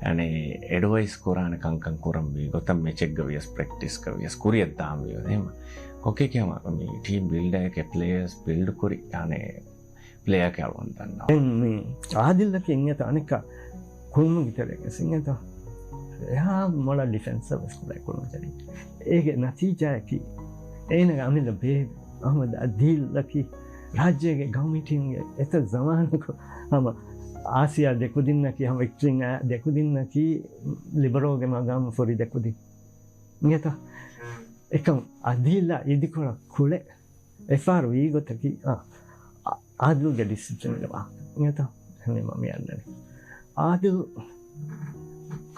އަނެ އެޑްވައިސް ކުރާނެ ކަންކަން ކުރަންވީ ގޮތަށް މެޗެއްގަ ވިޔަސް ޕްރެކްޓިސްގަ ވިޔަސް ކުރިއަށް ދާންވީ އެހެން. ކޮއްކޮއެކީ ހަމަ މި ޓީމް ބިލްޑަރެކޭ ޕްލޭޔަރސް ބިލްޑް ކުރި އަނެ ޕްލޭޔަރ ކެޅުވަން ދަންނަވާ. ދެން މި އާދިލްއަކީ އިނގޭތަ އަނެއްކާ ކުޅުމުގެ ތެރޭގަ އިނގޭތަ؟ އެހާ މޮޅަށް ޑިފެންސަށް ވެސް ކުޅޭ ކުޅުންތެރިން. އޭގެ ނަތީޖާއަކީ، އޭނަގެ އަމިއްލަ ބޭބެ އަހްމަދު އަދީލްއަކީ ރާއްޖޭގެ ގައުމީ ޓީމްގެ އެތައް ޒަމާނަކު ހަމަ އާސިޔާ ދެކުދިންނަކީ، ހަމަ ވިކްޓްރިން އާ ދެކުދިންނަކީ ލިބަރޯގެ މަގާމަށް ފުރި ދެކުދިން. އިނގޭތޯ؟ އެކަމް އަދީލްއާ އިދިކޮޅަށް ކުޅެ އެފާރު ވީ ގޮތަކީ، އާ، އާ، އާދިލްގެ ޑިސިޕްލިންގެ ވާހަކަ. އިނގޭތޯ؟ އެހެންވީމަ މި އަންނަނީ. އާދިލް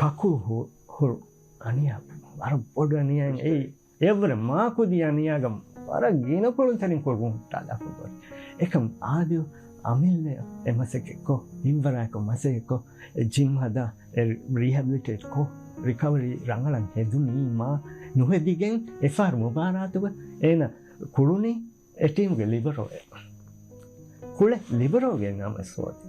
ކަކޫ ހު-، ހުރު އަނިޔާ، ވަރަށް ބޮޑު އަނިޔާއެއް އެއީ. އެއަށްވުރެ މާކުދި އަނިޔާގަ ވަރަށް ގިނަ ކުޅުންތެރިން ކުޅުން ހުއްޓާލާފަ އެކަމް އާދިލް އަމިއްލަ އެ މަސައްކަތްކޮށް، ހިތްވަރާއެކު މަސައްކަތްކޮށް، އެ ޖިމް ހަދާ، އެ ރީހެބިލިޓޭޓްކޮށް، ރިކަވަރީ ރަނގަޅަށް ހެދުނީމާ ނުހެދިގެން އެފާރު މުބާރާތުގަ އޭނަ ކުޅުނީ އެ ޓީމްގެ ލިބަރޯއެއް. ކުޅެ ލިބަރޯގެ ނަމަ ސޯދި.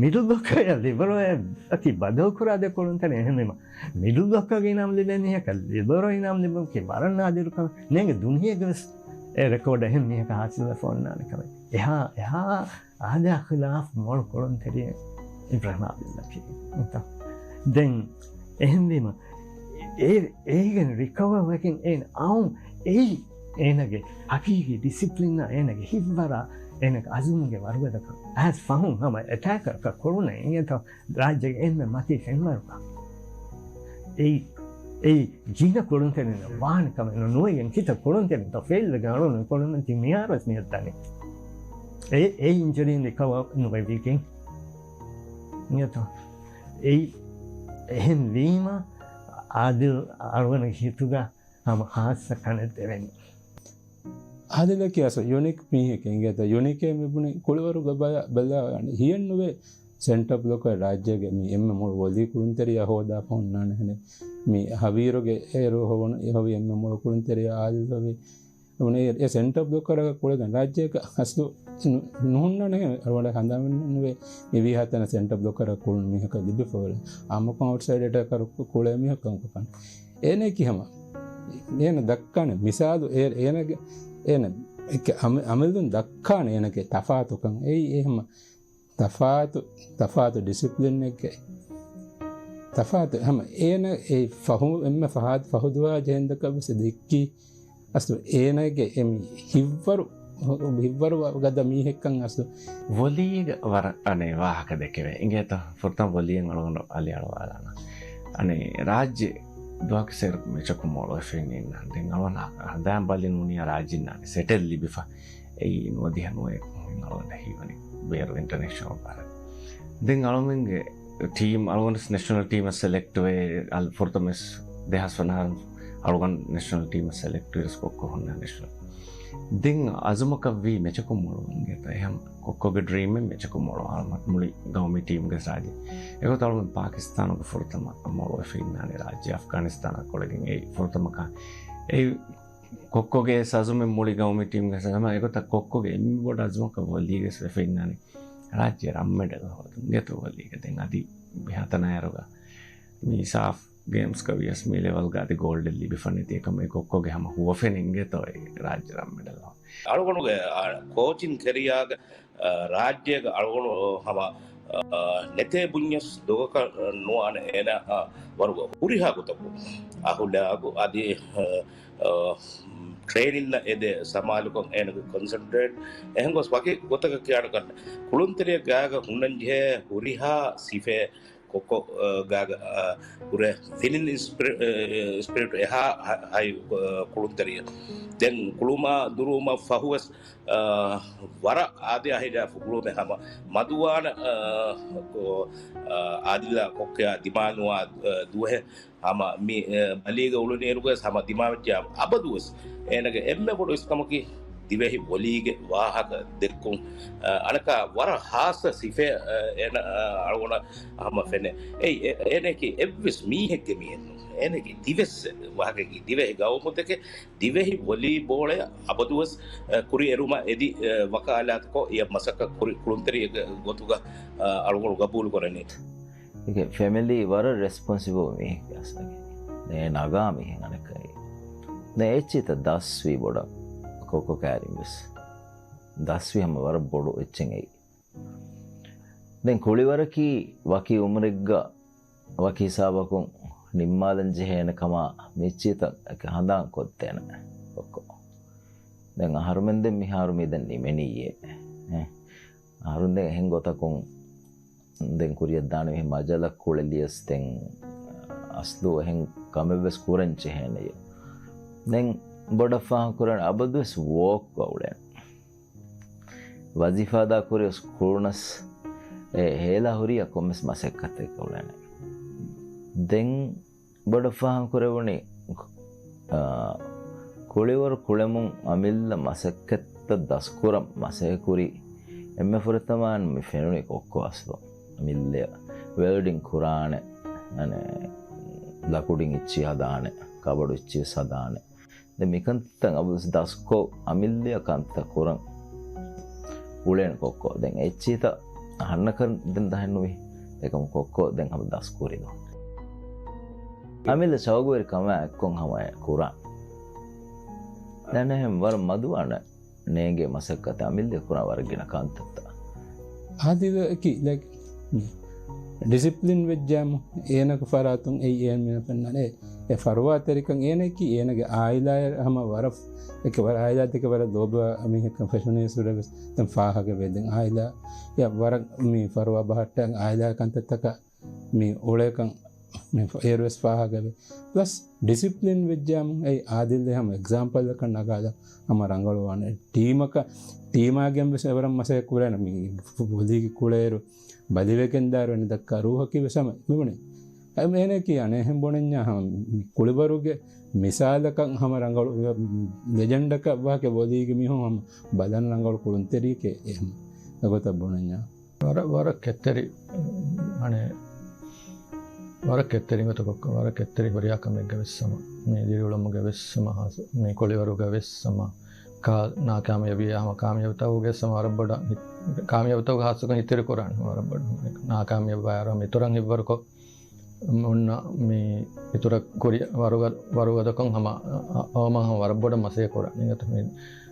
މިޑް ބްލޮކަރ ލިބަރޯއެއް އަކީ ބަދަލުކުރާ ދެ ކުޅުންތެރިން އެހެންވީމަ. މިޑް ބްލޮކަރގެ އިނާމް ލިބޭ މީހަކަށް ލިބަރޯ އިނާމް ލިބުމަކީ ވަރަށް ނާދިރު ކަމެއް. ނޭނގެ ދުނިޔޭގެ ވެސް އެ ރެކޯޑް އެހެން މީހަކަށް ހާސިލްވެފަ އޮންނާނެ ކަމެއް. އެހާ، އެހާ އާދަޔާ ޚިލާފް މޮޅު ކުޅުންތެރިއެއް އިބްރާހިމް އާދިލްއަކީ. ދެން އެހެންވީމަ، އޭ، އޭގެން ރިކަވަރ ވެގެން އޭނަ އައު އެއީ އޭނަގެ ހަގީގީ ޑިސިޕްލިންއާ އޭނަގެ ހިތްވަރާ އޭނަގެ އަޒުމުގެ ވަރުގަދަކަން. އައިސް ފަހުން ހަމަ އެޓޭކަރަކަށް ކުޅުނެ އިނގޭތޯ ރާއްޖޭގެ އެންމެ މަތީ ފެންވަރުގަ. އެއީ، އެއީ ގިނަ ކުޅުންތެރިންނަށް ވާނެ ކަމެއް ނޫން. ނުވެގެން ކިތައް ކުޅުންތެރިންތޯ ފެއިލްވެގެން އަޅުގަނޑު ކުޅުންތެރިން މިހާރުވެސް މިއަށް ދަނީ. އެ، އެ އިންޖުރީން ރިކަވަރ ނުވެވިގެން. އިނގޭތޯ؟ އެއީ، އެހެން ވީމަ އާދިލް އަޅުގަނޑުގެ ހިތުގަ ހަމަ ހާއްސަ ކަނެއް ދެވެނީ. އާދިލަކީ އަސް ޔުނީކް މީހެކޭ އިނގޭތަ؟ ޔުނީކޭ މިބުނި ކުޅިވަރުގަ ބަލާ، ބަލާ، ހިޔެއްނުވޭ ސެންޓަރ ބްލޮކަރ ރާއްޖޭގެ މި އެންމެ މޮޅު ވޮލީ ކުޅުންތެރިޔާ ހޯދާފަ ހުންނާނެ ހެނެއް. މި ހަވީރުގެ އޭރު ހޮވުނު، ހޮވި އެންމެ މޮޅު ކުޅުންތެރިޔާ އާދިލް ހޮވި. އެ، އެ ސެންޓަރ ބްލޮކަރ ކުޅެގެން ރާއްޖޭގަ އަސްލު ނު-، ނުހުންނާނެ ހެނެއް. އަޅުގަނޑަށް ހަނދާން ނުވޭ މި ވީހާ ތަނަށް ސެންޓަރ ބްލޮކަރ ކުޅުނު މީހަކަށް ލިބިފަވަރެ. އާއްމުކޮށް އައުޓްސައިޑް އެޓޭކަރ ކުޅޭ މީހަކަށް ކޮށްފަން. އޭނައަކީ ހަމަ އޭނަ ދައްކާނެ މިސާލު އޭ-، އޭނަގެ، އޭނަ އެކެ އަމި-، އަމިއްލަ ދައްކާނެ އޭނަގެ ތަފާތުކަން. އެއީ އެ ހަމަ ތަފާތު، ތަފާތު ޑިސިޕްލިންއެއްގެ ތަފާތު. ހަމަ އޭނަ އެ ފަހު، އެންމެ ފަހާ-، ފަހުދުވާ ޖެހެންދަކަށް ވެސް ދެއްކީ. އަސްލު އޭނަގެ އެ މި ހިތްވަރު، ހިތްވަރު ގަދަ މީހެއްކަން އަސްލު. ވޮލީގަ ވަރަށް އަނެއް ވާހަކަ ދެކެވޭ. އިނގޭތަ؟ ފުރަތަމަ ވޮލީއެއް އަޅުގަނޑު އަލިއަޅުވާލާނަން. އަނެއް ރާއްޖެ ދުވަހަކު ސޭރަ މެޗަކު މޮޅުވެފައި އިންނަ. ދެން އަޅުގަނޑު ހަނދާން ބަލި ނޫނިޔާ ރާއްޖެ އިންނާނެ. ސެޓެލް ލިބިފަ. އެއީ ނުވަދިހަ ނުވައެއް އަޅުގަނޑަށް ހީވަނީ ބޭރު އިންޓަރނޭޝަނަލް ބާރަށް. ދެން އަޅުގަނޑުގެ ޓީމް، އަޅުގަނޑު ނެޝަނަލް ޓީމަށް ސެލެކްޓްވޭ، އަލް-، ފުރަތަމަ ދެހާސް ވަނަ އަހަރު އަޅުގަނޑު ނެޝަނަލް ޓީމަށް ސެލެކްޓްވިޔަސް ކޮއްކޮ ހުންނަ ނެޝަނަލް. ދެން އަޒުމަކަށްވީ މެޗަކު މޮޅުވުން އިނގޭތަ؟ އެހެން ކޮއްކޮގެ ޑްރީމެއް މެޗަކު މޮޅު އަޅުގަނޑު މުޅި ގައުމީ ޓީމްގެ ރާއްޖެ. އެގޮތަށް އަޅުގަނޑު ޕާކިސްތާނުގެ ފުރަތަމަ މޮޅުވެފަ އިންނާނެ ރާއްޖެ އަފްގާނިސްތާނާ ކުޅެގެން އެ ފުރަތަމަ ކާ-، އެ ކޮއްކޮގެ އަޒުމެއް މުޅި ގައުމީ ޓީމްގެ އަޒުމަށް އެގޮތަށް ކޮއްކޮގެ އެންމެ ބޮޑު އަޒުމަކަށް ވޮލީގެ ވެފަ އިންނާނެ ރާއްޖެ ރަންމެޑަލް ހޯދުން. އިނގޭތަ ވޮލީގެ ދެން އަދި މިހާތަނަށް އޭރުގަ މި ސާފް ގޭމްސްގަ ވިޔަސް މި ލެވެލްގަ އަދި ގޯލްޑެއް ލިބިފަ ނެތި އެކަމަ އެ ކޮއްކޮގެ ހަމަ ހުވަފެން އިނގޭތޯ އެ ރާއްޖެ ރަންމެޑަލް ހޯދުން. އަޅުގަނޑުގެ، އާ، ކޯޗިން ކެރިއާގަ އަ، ރާއްޖޭގަ އަޅުގަނޑު ހަމަ، އަ، ނެތޭ ބުންޏަސް ދޮގަކަށް ނުވާނެ އޭނަ، އަ، ވަރުގަ ހުރިހާ ގޮތަކު އަހުލާގު އަދި، އަ، އަ، ޓްރޭނިންނަށް އެދޭ ސަމާލުކަން އޭނަގެ ކޮންސެންޓްރޭޓް. އެހެން ގޮސް ވަކި ގޮތަކަށް ކިޔާނެ ކަން ކުޅުންތެރިއަށް ގާގަ ހުންނަން ޖެހޭ ހުރިހާ ސިފައެއް ކޮއްކޮ، އަ، ގާގަ، އަ، ހުރެ ވިނިން ސްޕިރި-، އަ، ސްޕިރިޓް އެހާ ހަ-، ހައި، އަ، ކުޅުންތެރިއެއް. ދެން ކުޅުމާ ދުރުވުމަށް ފަހުވެސް އާ، ވަރަށް އާދަޔާ ހިލާފު ކުޅުމެއް ހަމަ މަދުވާނަ، އާ، ކޮ-، އާ، އާދިލާ ކޮއްކޮއާ ދިމާނުވާ، އާ، ދުވަހެއް ހަމަ މި، އާ، ބަލީގަ އުޅުނިއިރުގަސް ހަމަ ދިމާވެއްޖެ އަބަދުވެސް އޭނަގެ އެންމެ ބޮޑު އިސްކަމަކީ ދިވެހި ވޮލީގެ ވާހަކަ ދެއްކުން. އާ، އަނެކާ ވަރަށް ހާއްސަ ސިފައެއް، އާ، އޭނަ، އާ، އަޅުގަނޑަށް ހަމަ ފެނޭ. އެއީ، އެ-، އޭނައަކީ އެއްވެސް މީހެއްގެ މީހެއް ނޫން. އޭނައަކީ ދިވެއްސެއް ވާހަކައަކީ ދިވެހި ގައުމުތަކެއް ދިވެހި ވޮލީބޯޅައަށް އަބަދުވެސް، އަ، ކުރިއެރުމަށް އެދި، އަ، ވަކާލާތުކޮށް، އެ މަސައްކަތް ކުރި ކުޅުންތެރިއެއްގެ ގޮތުގަ، އަ، އަޅުގަނޑު ގަބޫލު ކުރަނީ. އޭގެ ފެމިލީ ވަރަށް ރެސްޕޮންސިބަލް މީހެއް އަސްލަކީ. އެ ނަގާ މީހެއް އަނެއްކައި. ދެން އެއްޗިތަ ދަސްވީ ބޮޑަށް ކޮއްކޮ ކައިރިން ވެސް. ދަސްވީ ހަމަ ވަރަށް ބޮޑު އެއްޗެއް އެއީ. ދެން ކުޅިވަރަކީ ވަކި އުމުރެއްގަ ވަކި ހިސާބަކުން ނިންމާލަން ޖެހޭނެ ކަމާ މިއްޗިތައް ހަނދާން ކޮށްދޭނެ ކޮއްކޮ. ދެން އަހަރުމެން ދެން މިހާރު މި ދެން ނިމެނީއޭ. އެ، އަހަރުން ދެން އެހެން ގޮތަކުން ދެން ކުރިއަށްދާނެ މި މަޖަލަ ކުޅެލިޔަސް ދެން އަސްލު އެހެން ކަމެއްވެސް ކުރަން ޖެހޭނެޔޭ. ދެން ބޮޑަށް ފާހަގަކުރަން އަބަދުވެސް ވޯކް އުޅޭނެ. ވަޒީފާ އަދާ ކުރިޔަސް ކުޅުނަސް އެ ހޭލާ ހުރިޔާ ކޮންމެސް މަސައްކަތެއް އުޅޭނެ. ދެން ބޮޑަށް ފާހަގަކުރެވުނީ، އާ، ކުޅިވަރު ކުޅެމުން އަމިއްލަ މަސައްކަތްތައް ދަސްކުރަން މަސައްކަތްކުރި އެންމެ ފުރަތަމަ މި ފެނުނީ ކޮއްކޮ އަސްލު. އަމިއްލަ ވެލްޑިން ކުރާނެ، އަނެ، ލަކުޑިން އިއްޗި ހަދާނެ، ކަބަޑު އިއްޗި ވެސް ހަދާނެ. ދެން މިކަންތައް އަބަދުވެސް ދަސްކޮށް އަމިއްލަ ކަންތައް ކުރަން އުޅޭނެ ކޮއްކޮ. ދެން އެއްޗިތައް އަހަންނަކަށް ދެން ދަހެއްނުވި. އެކަމު ކޮއްކޮ ދެން ހަމަ ދަސްކުރިދޯ. އަމިއްލަ ޝައުގުވެރި ކަމާ އެއްކޮށް ހަމަ އެ ކުރާ. ދެން އެހެން ވަރަށް މަދުވާނެ ނޭނގޭ މަސައްކަތެއް އަމިއްލަ ކުރާ ވަރަށް ގިނަ ކަންތައްތައް. އާދިލަކީ، ލައިކް، ޑިސިޕްލިން ވެއްޖާމު އޭނަގެ ފަރާތުން އެއީ އޭނަ މި ފެންނަނީ. އެ ފަރުވާތެރިކަން އޭނައަކީ އޭނަގެ އާއިލާއަށް ހަމަ ވަރަށް، އެކެ ވަރަށް އާއިލާ ދެކެ ވަރަށް ލޯބިވާ މީހަކަށް ފެށުނީ ސުރެވެސް ދެން ފާހަގަވޭ. ދެން އާއިލާ ޔާ ވަރަށް މި ފަރުވާ ބަހައްޓަން އާއިލާ ކަންތައްތަކަށް މި އުޅޭކަން މި އޭރުވެސް ފާހަގަވޭ. ޕްލަސް ޑިސިޕްލިން ވެއްޖާމު އެއީ އާދިލް ހަމަ އެގްޒާމްޕަލްއަކަށް ނަގާލަން ހަމަ ރަނގަޅުވާނެ. ޓީމަކަށް، ޓީމާގެން ވެސް އެވަރަށް މަސައްކަތް ކުރޭނެ. މި ވޮލީގެ ކުޅޭއިރު ބަލިވެގެން ދާއިރު އެނިދައްކާ ރޫހަކީ ވެސް ހަމަ މިބުނީ. އެ އޭނައަކީ އަނެއްހެން ބުނަންޏާ ހަމަ މި ކުޅިވަރުގެ މިސާލަކަށް ހަމަ ރަނގަޅު ލެޖެންޑަކަށް ވާކެ ވޮލީގެ މީހުން ހަމަ ބަލަން ރަނގަޅު ކުޅުންތެރިއެކޭ އެހެން އެގޮތަށް ބުނަންޏާ. ވަރަށް، ވަރަށް ކެތްތެރި، އަނެ، ވަރަށް ކެތްތެރި ގޮތަކަށް، ވަރަށް ކެތްތެރި ހުރިހާ ކަމެއްގަ ވެސް ހަމަ، މި ދިރިއުޅުމުގަ ވެސް ހަމަ، ހާސް، މި ކުޅިވަރުގަ ވެސް ހަމަ، ކާ، ނާކާމިޔާބީ ހަމަ ކާމިޔާބުތަކުގެ ވެސް ހަމަ ވަރަށް ބޮޑަށް ހި-، ކާމިޔާބުތަކުގެ ހާއްސަކޮށް ހިތިރި ކުރާނެ ހަމަ ވަރަށް ބޮޑަށް. ނާކާމިޔާބު އައިރު ހަމަ އިތުރަށް ހިތްވަރުކޮށް، އޮންނަ މި އިތުރަށް ކުރި ވަރުގަ-، ވަރުގަދަކޮށް ހަމަ، އަ، އަ، އަވަމަ ހަމަ ވަރަށް ބޮޑަށް މަސައްކަތް ކުރާނެ. އިނގޭތަ މި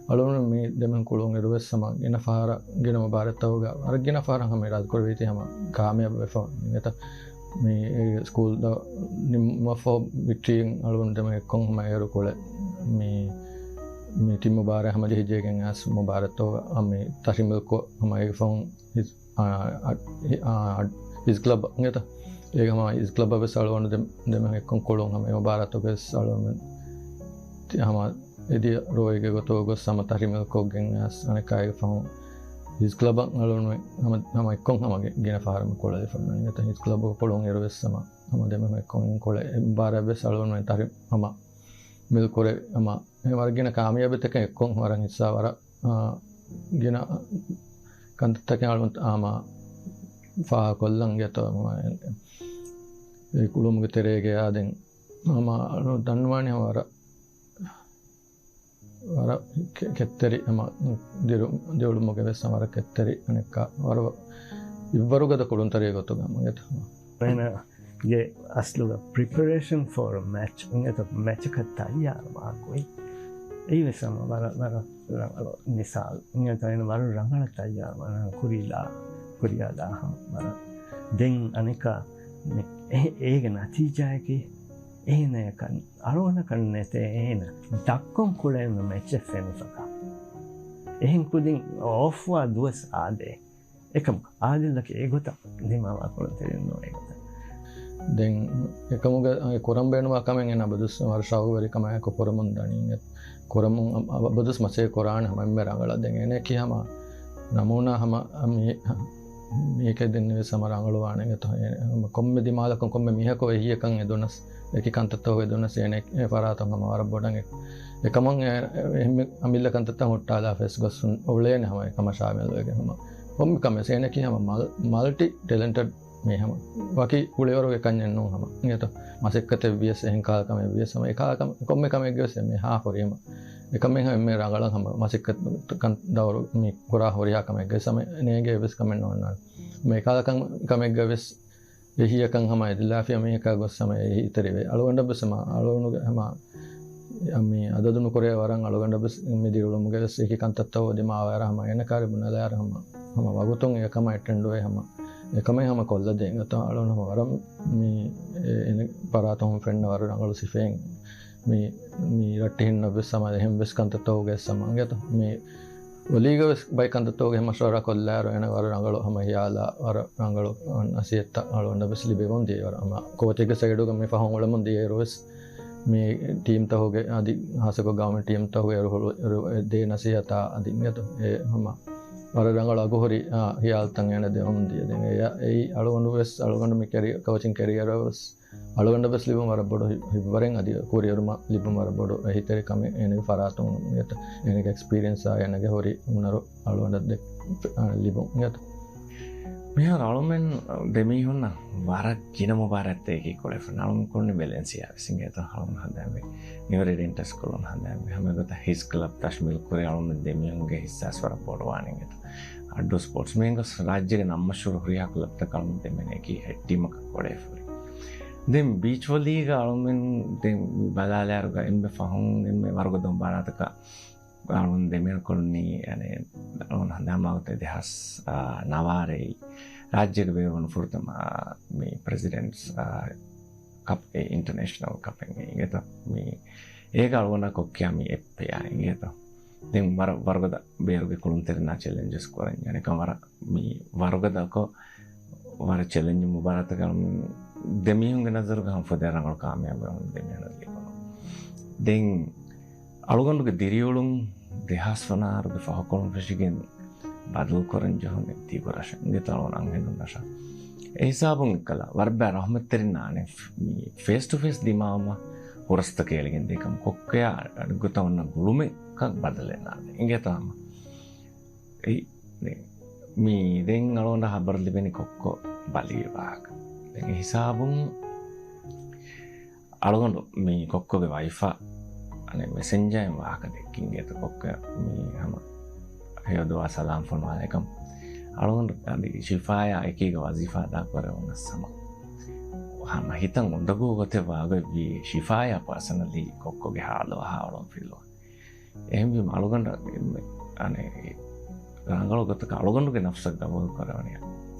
އަޅުގަނޑު މި ދެމެން ކުޅުން އިރުވެސް ހަމަ ގިނަ ފަހަރަށް، ގިނަ މުބާރާތްތަކުގަ ވަރަށް ގިނަ ފަހަރަށް ހަމަ އިރާދަކުރެވޭތީ ހަމަ ކާމިޔާބު ވެފަ. އިނގޭތަ މި ސްކޫލް ދަ ނިންމަފަ ވިއްޓީން އަޅުގަނޑު ދެމެން އެއްކޮށް ހަމަ އޭރު ކުޅެ މި، މި ޓީމް މުބާރާތް ހަމަ ޖެހިއްޖެގެން އައިސް މުބާރާތްތަކުގަ މި ތަހްރީމު ކޮށް ހަމަ އޭގެ ފަހުން އާ، އަ، އި، އާ، އަ، އިޒް ކްލަބް އިނގޭތަ؟ އޭގެ ހަމަ އިޒް ކްލަބަށް ވެސް އަޅުގަނޑު ދެ، ދެމެން އެއްކޮށް ކުޅުން ހަމަ އެ މުބާރާތުގަ ވެސް އަޅުގަނޑު ތި ހަމަ އެދިޔަ ރޯއެއްގެ ގޮތުގަ ގޮސް ހަމަ ތަހްރީމު ކޮށްގެން އައިސް އަނެއްކާ އޭގެ ފަހުން އިޒް ކްލަބަށް އަޅުގަނޑު ހަމަ، ހަމަ އެއްކޮށް ހަމަ ގި، ގިނަ ފަހަރަށް ކުޅެލިފަ އިނގޭތަ؟ އިޒް ކްލަބުގަ ކުޅުން އިރު ވެސް ހަމަ، ހަމަ ދެމެން އެއްކޮށް ކުޅެ އެ މުބާރާތް ވެސް އަޅުގަނޑު ތަހްރީމް ހަމަ މިލް ކުރެ ހަމަ އެ ވަރަށް ގިނަ ކާމިޔާބީތަކެއް އެއްކޮށް ވަރަށް ހިއްސާ ވަރަށް އާ، ގިނަ ކަންތައްތަކެއް އަޅުގަނޑު ހަމަ ފާހަގަކޮށްލަން އިނގޭތޯ ހަމަ އެ ކުޅުމުގެ ތެރޭގަ އާ ދެން ހަމަ އަޅުގަނޑު ދަންނަވާނީ ވަރަށް، ވަރަށް ކެ، ކެތްތެރި ހަމަ ދިރު، ދިރިއުޅުމުގެ ވެސް ވަރަށް ކެތްތެރި އަނެއްކާ ވަރަށް އިއްވަރުގަދަ ކުޅުންތެރި ގޮތުގަ ހަމަ އިނގޭތޯ ހަމަ. އޭނަ ގެ އަސްލުގަ ޕްރިޕަރޭޝަން ފޯރ މެޗް އިނގޭތޯ މެޗަކަށް ތައްޔާރުވާ ގޮތް. އެއީ ވެސް ހަމަ ވަރަށް، ވަރަށް ރަނގަޅު މިސާލު. އިނގޭތޯ އޭނަ ވަރަށް ރަނގަޅަށް ތައްޔާރުވާނެ ކުރީލާ، ކުރިޔާލާ ހަމަ ވަރަށް. ދެން އަނެއްކާ މި އެ، އޭގެ ނަތީޖާއަކީ އޭނަޔަކަށް އަޅުގަނޑަކަށް ނެތޭ އޭނަ ދަށްކޮށް ކުޅެވުނު މެޗެއް ފެނިފަކާ. އެހެން ކުދިން އޯފްވާ ދުވަސް އާދޭ. އެކަމަކު، އާދިލްއަކީ އެގޮތަށް ދިމާވާ ކުޅުންތެރިން ނޫން އެގޮތަށް. ދެން އެކަމުގެ ކުރަން ބޭނުންވާ ކަމެއް އޭނަ އަބަދުސް ވަރަށް ޝައުގުވެރިކަމާއެކު ކުރަމުން ދަނީ. ކުރަމުން އަ، އަ، އަބަދުސް މަސައްކަތް ކުރާނެ ހަމަ އެންމެ ރަނގަޅަށް. ދެން އޭނައަކީ ހަމަ ނަމޫނާ ހަމަ މީ، މީހެކޭ ދެންނެވިސް ހަމަ ރަނގަޅުވާނެ އިނގޭތޯ. ކޮންމެ ދިމާލަކުން ކޮންމެ މީހަކު އެހީއަކަށް އެދުނަސް، އެކި ކަންތައްތަކު އެދުނަސް އޭނަ އެ ފަރާތަށް ހަމަ ވަރަށް ބޮޑަށް އެ، އެކަމަށް އެ، އެ، އެންމެ އަމިއްލަ ކަންތައްތައް ހުއްޓާލާފަ ވެސް ގޮސް އުޅޭނެ ހަމަ އެކަމަށް ޝާމިލުވެގެން ހަމަ. ކޮންމެ ކަމެއް އޭނައަކީ ހަމަ މަލް، މަލްޓި ޓެލެންޓެޑް މީ ހަމަ ވަކި ކުޅިވަރުގެ ކަންޏެއް ނޫން ހަމަ. އިނގޭތޯ މަސައްކަތެއް ވިޔަސް އެހެން ކަހަލަ ކަމެއް ވިޔަސް ހަމަ އެކަހަލަ ކަމެއް ކޮންމެ ކަމެއްގެ ވެސް އެންމެ ހާ ހުރީ ހަމަ. އެކަމެއް ހަމަ އެންމެ ރަނގަޅަށް ހަމަ މަސައްކަތް ކަން ދައުރު މި ކުރާ ހުރިހާ ކަމެއްގެ ވެސް ހަމަ ނޭނގޭ ވެސް ކަމެއް ނޯންނާނެ. މި އެކަހަލަ ކަން، ކަމެއްގަ ވެސް އެހީއަކަށް ހަމަ އެދިލާފިޔާ މީހަކާ ގޮސް ހަމަ އެހީތެރިވޭ. އަޅުގަނޑަށް ވެސް ހަމަ އަޅުގަނޑުގެ ހަމަ މި އަދަދު ނުކުރޭ ވަރަށް އަޅުގަނޑަށް ވެސް މި ދިރިއުޅުމުގެ ވެސް އެކި ކަންތައްތައް ދިމާވާއިރަށް ހަމަ އޭނަ ކާރި ބުނެލާއިރަށް ހަމަ، ހަމަ ވަގުތުން އެ ކަމަށް އެޓެންޑުވެ ހަމަ އެކަމެއް ހަމަ ކޮށްލަދޭން ގަތަ އަޅުން ހަމަ ވަރަށް މި އެ-، އެނެ ފަރާތުން ފެންނަ ވަރަށް ރަނގަޅު ސިފައެއް މި، މި ރައްޓެހިންނަށް ވެސް ހަމަ އެހެން ވެސް ކަންތައްތަކުގެ ސަމަ ގެތަ މި އޮލީގަ ވެސް ބައި ކަންތައްތަކުގެ މަޝްވަރާ ކޮށްލާއިރު އޭނަ ވަރަށް ރަނގަޅު ހަމަ ހިޔާލާ ވަރަށް ރަނގަޅު ނަސީހަތްތައް އަޅުގަނޑަށް ވެސް ލިބެވަން ދިޔަ ވަރަށް ހަމަ ކޯޗެއްގެ ސައިޑުގަ މި ފަހުން އުޅެމުން ދިޔައިރު ވެސް މި ޓީމްތަކުގެ އަދި ހާއްސަކޮށް ގަވަމެންޓް ޓީމްތަކުގެ އިރު އިރު ދޭ ނަސީހަތާ އަދި އިނގޭތޯ އެ ހަމަ ވަރަށް ރަނގަޅު އަގުހުރި، އާ، ހިޔާލުތައް އޭނަ ދެވަމުން ދިޔަ. ދެން އެ-، އެއީ އަޅުގަނޑު ވެސް އަޅުގަނޑު މި ކެރި-، ކޯޗިން ކެރިއަރަށް ވެސް އަޅުގަނޑަށް ވެސް ލިބުން ވަރަށް ބޮޑު ހި-، ހިތްވަރެއް އަދި ކުރިއެރުމަށް ލިބުން ވަރަށް ބޮޑު އެހީތެރިކަމެއް އޭނަގެ ފަރާތުން އެތަ އޭނަގެ އެކްސްޕީރިއެންސާ އޭނަގެ ހުރި ހުނަރު އަޅުގަނޑަށް ދެ-، އަ، ލިބުން އެތަ. މިހާރު އަޅުމެން ދެމީހުންނަށް ވަރަށް ގިނަ މުބާރާތްތަކެއް ކުޅެފަ އަޅުމެން ކުންނި ވެލެންސިއާ ވެސް އިނގޭތަ އަޅުމެން ހަނދާންވެ ނިއުރެޑިންޓަސް ކުޅުން ހަނދާންވެ ހަމަ ގޮތަށް ހިސް ކްލަބް ތަޝްމީލް ކުރި އަޅުމެން ދެމީހުންގެ ހިއްސާސް ވަރަށް ބޮޑުވާނެ އިނގޭތަ. އައްޑޫ ސްޕޯޓްސް މިހެން ގޮސް ރާއްޖޭގެ ނަން މަޝްހޫރު ހުރިހާ ކްލަބްތަކަށް އަޅުމެން ދެމީހުން އެކީ ހެޑް ޓީމަކަށް ކޮޅެފުރި. ދެން ބީޗް ވޮލީގަ އަޅުމެން ދެން މި ބަލާލާއިރުގަ އެންމެ ފަހުން އެންމެ ވަރުގަދަ މުބާރާތަކަށް އަޅުން ދެމީހުން ކޮޅުނީ، އަނެ، އަޅުން ހަނދާން މާގޮތަށް ދެހާސް، އާ، ނަވާރައި ރާއްޖޭގަ ބޭއްވުނު ފުރަތަމަ، އާ، މި ޕްރެޒިޑެންޓްސް، އާ، ކަޕް، އެ އިންޓަރނޭޝަނަލް ކަޕެއް އިނގޭތަ. މި އޭގަ އަޅުގަނޑަށް ކޮއްކިޔާ މި އެއްޕެޔާ އިނގޭތަ. ދެން ވަރަށް ވަރުގަދަ ބޭރުގެ ކުޅުންތެރިންނާ ޗެލެންޖަސް ކުރަން އަނެކަ ވަރަށް މި ވަރުގަދަކޮށް ވަރަށް ޗެލެންޖިން މުބާރާތަކަށް ދެމީހުންގެ ނަޒަރުގަ ހަމަ ފުދޭ ރަނގަޅު ކާމިޔާބެއް ދެމީހުން ލިބުނު. ދެން އަޅުގަނޑުގެ ދިރިއުޅުން ދެހާސް ވަނަ އަހަރުގެ ފަހުކޮޅުން ފެށިގެން ބަދަލުކުރަން ޖެހުނީ ދިގު ރަށަށް އިނގޭތަ އަޅުގަނޑު އަންހެނުން ރަށަށް. އެ ހިސާބުން އެއްކަލަ ވަރަށް ބައި ރަހުމަތްތެރިންނާ އަނެއް މި ފޭސް ޓު ފޭސް ދިމާވުމަށް ހުރަސްތަކެއް އެޅިގެން ދޭ ކަމަށް ކޮއްކޮޔާ އަނެއްގޮތަށް އޮންނަ ގުޅުމެއްކަން ބަދަލެއް ނާދޭ އިނގޭތަ ހަމަ. އެ، މި ދެން އަޅުގަނޑަށް ހަބަރު ލިބެނީ ކޮއްކޮ ބަލިވި ވާހަކަ. ދެން އެ ހިސާބުން އަޅުގަނޑު މި ކޮއްކޮގެ ވައިފަށް އަނެއް މެސެންޖާއިން ވާހަކަ ދެއްކިނގޭތަ ކޮއްކޮ މި ހަމަ ހެޔޮ ދުވާ ސަލާމް ފޮނުވާލޭކަން. އަޅުގަނޑު އަދި ޝިފާޔާ އެކީގަ ވަޒީފާ އަދާކުރެވުނަސް ހަމަ ހަމަ ހިތަށް އުނދަގޫ ގޮތެއް ވާގޮތްވީ ޝިފާޔާ ޕާސަނަލީ ކޮއްކޮގެ ހާލު އަހާ އަޅުން ފިލުވަން. އެހެންވީމަ އަޅުގަނޑަށް އެންމެ، އަނެއް، ރަނގަޅު ގޮތަކަށް އަޅުގަނޑުގެ ނަފްސަށް ގަބޫލު ކުރެވެނީ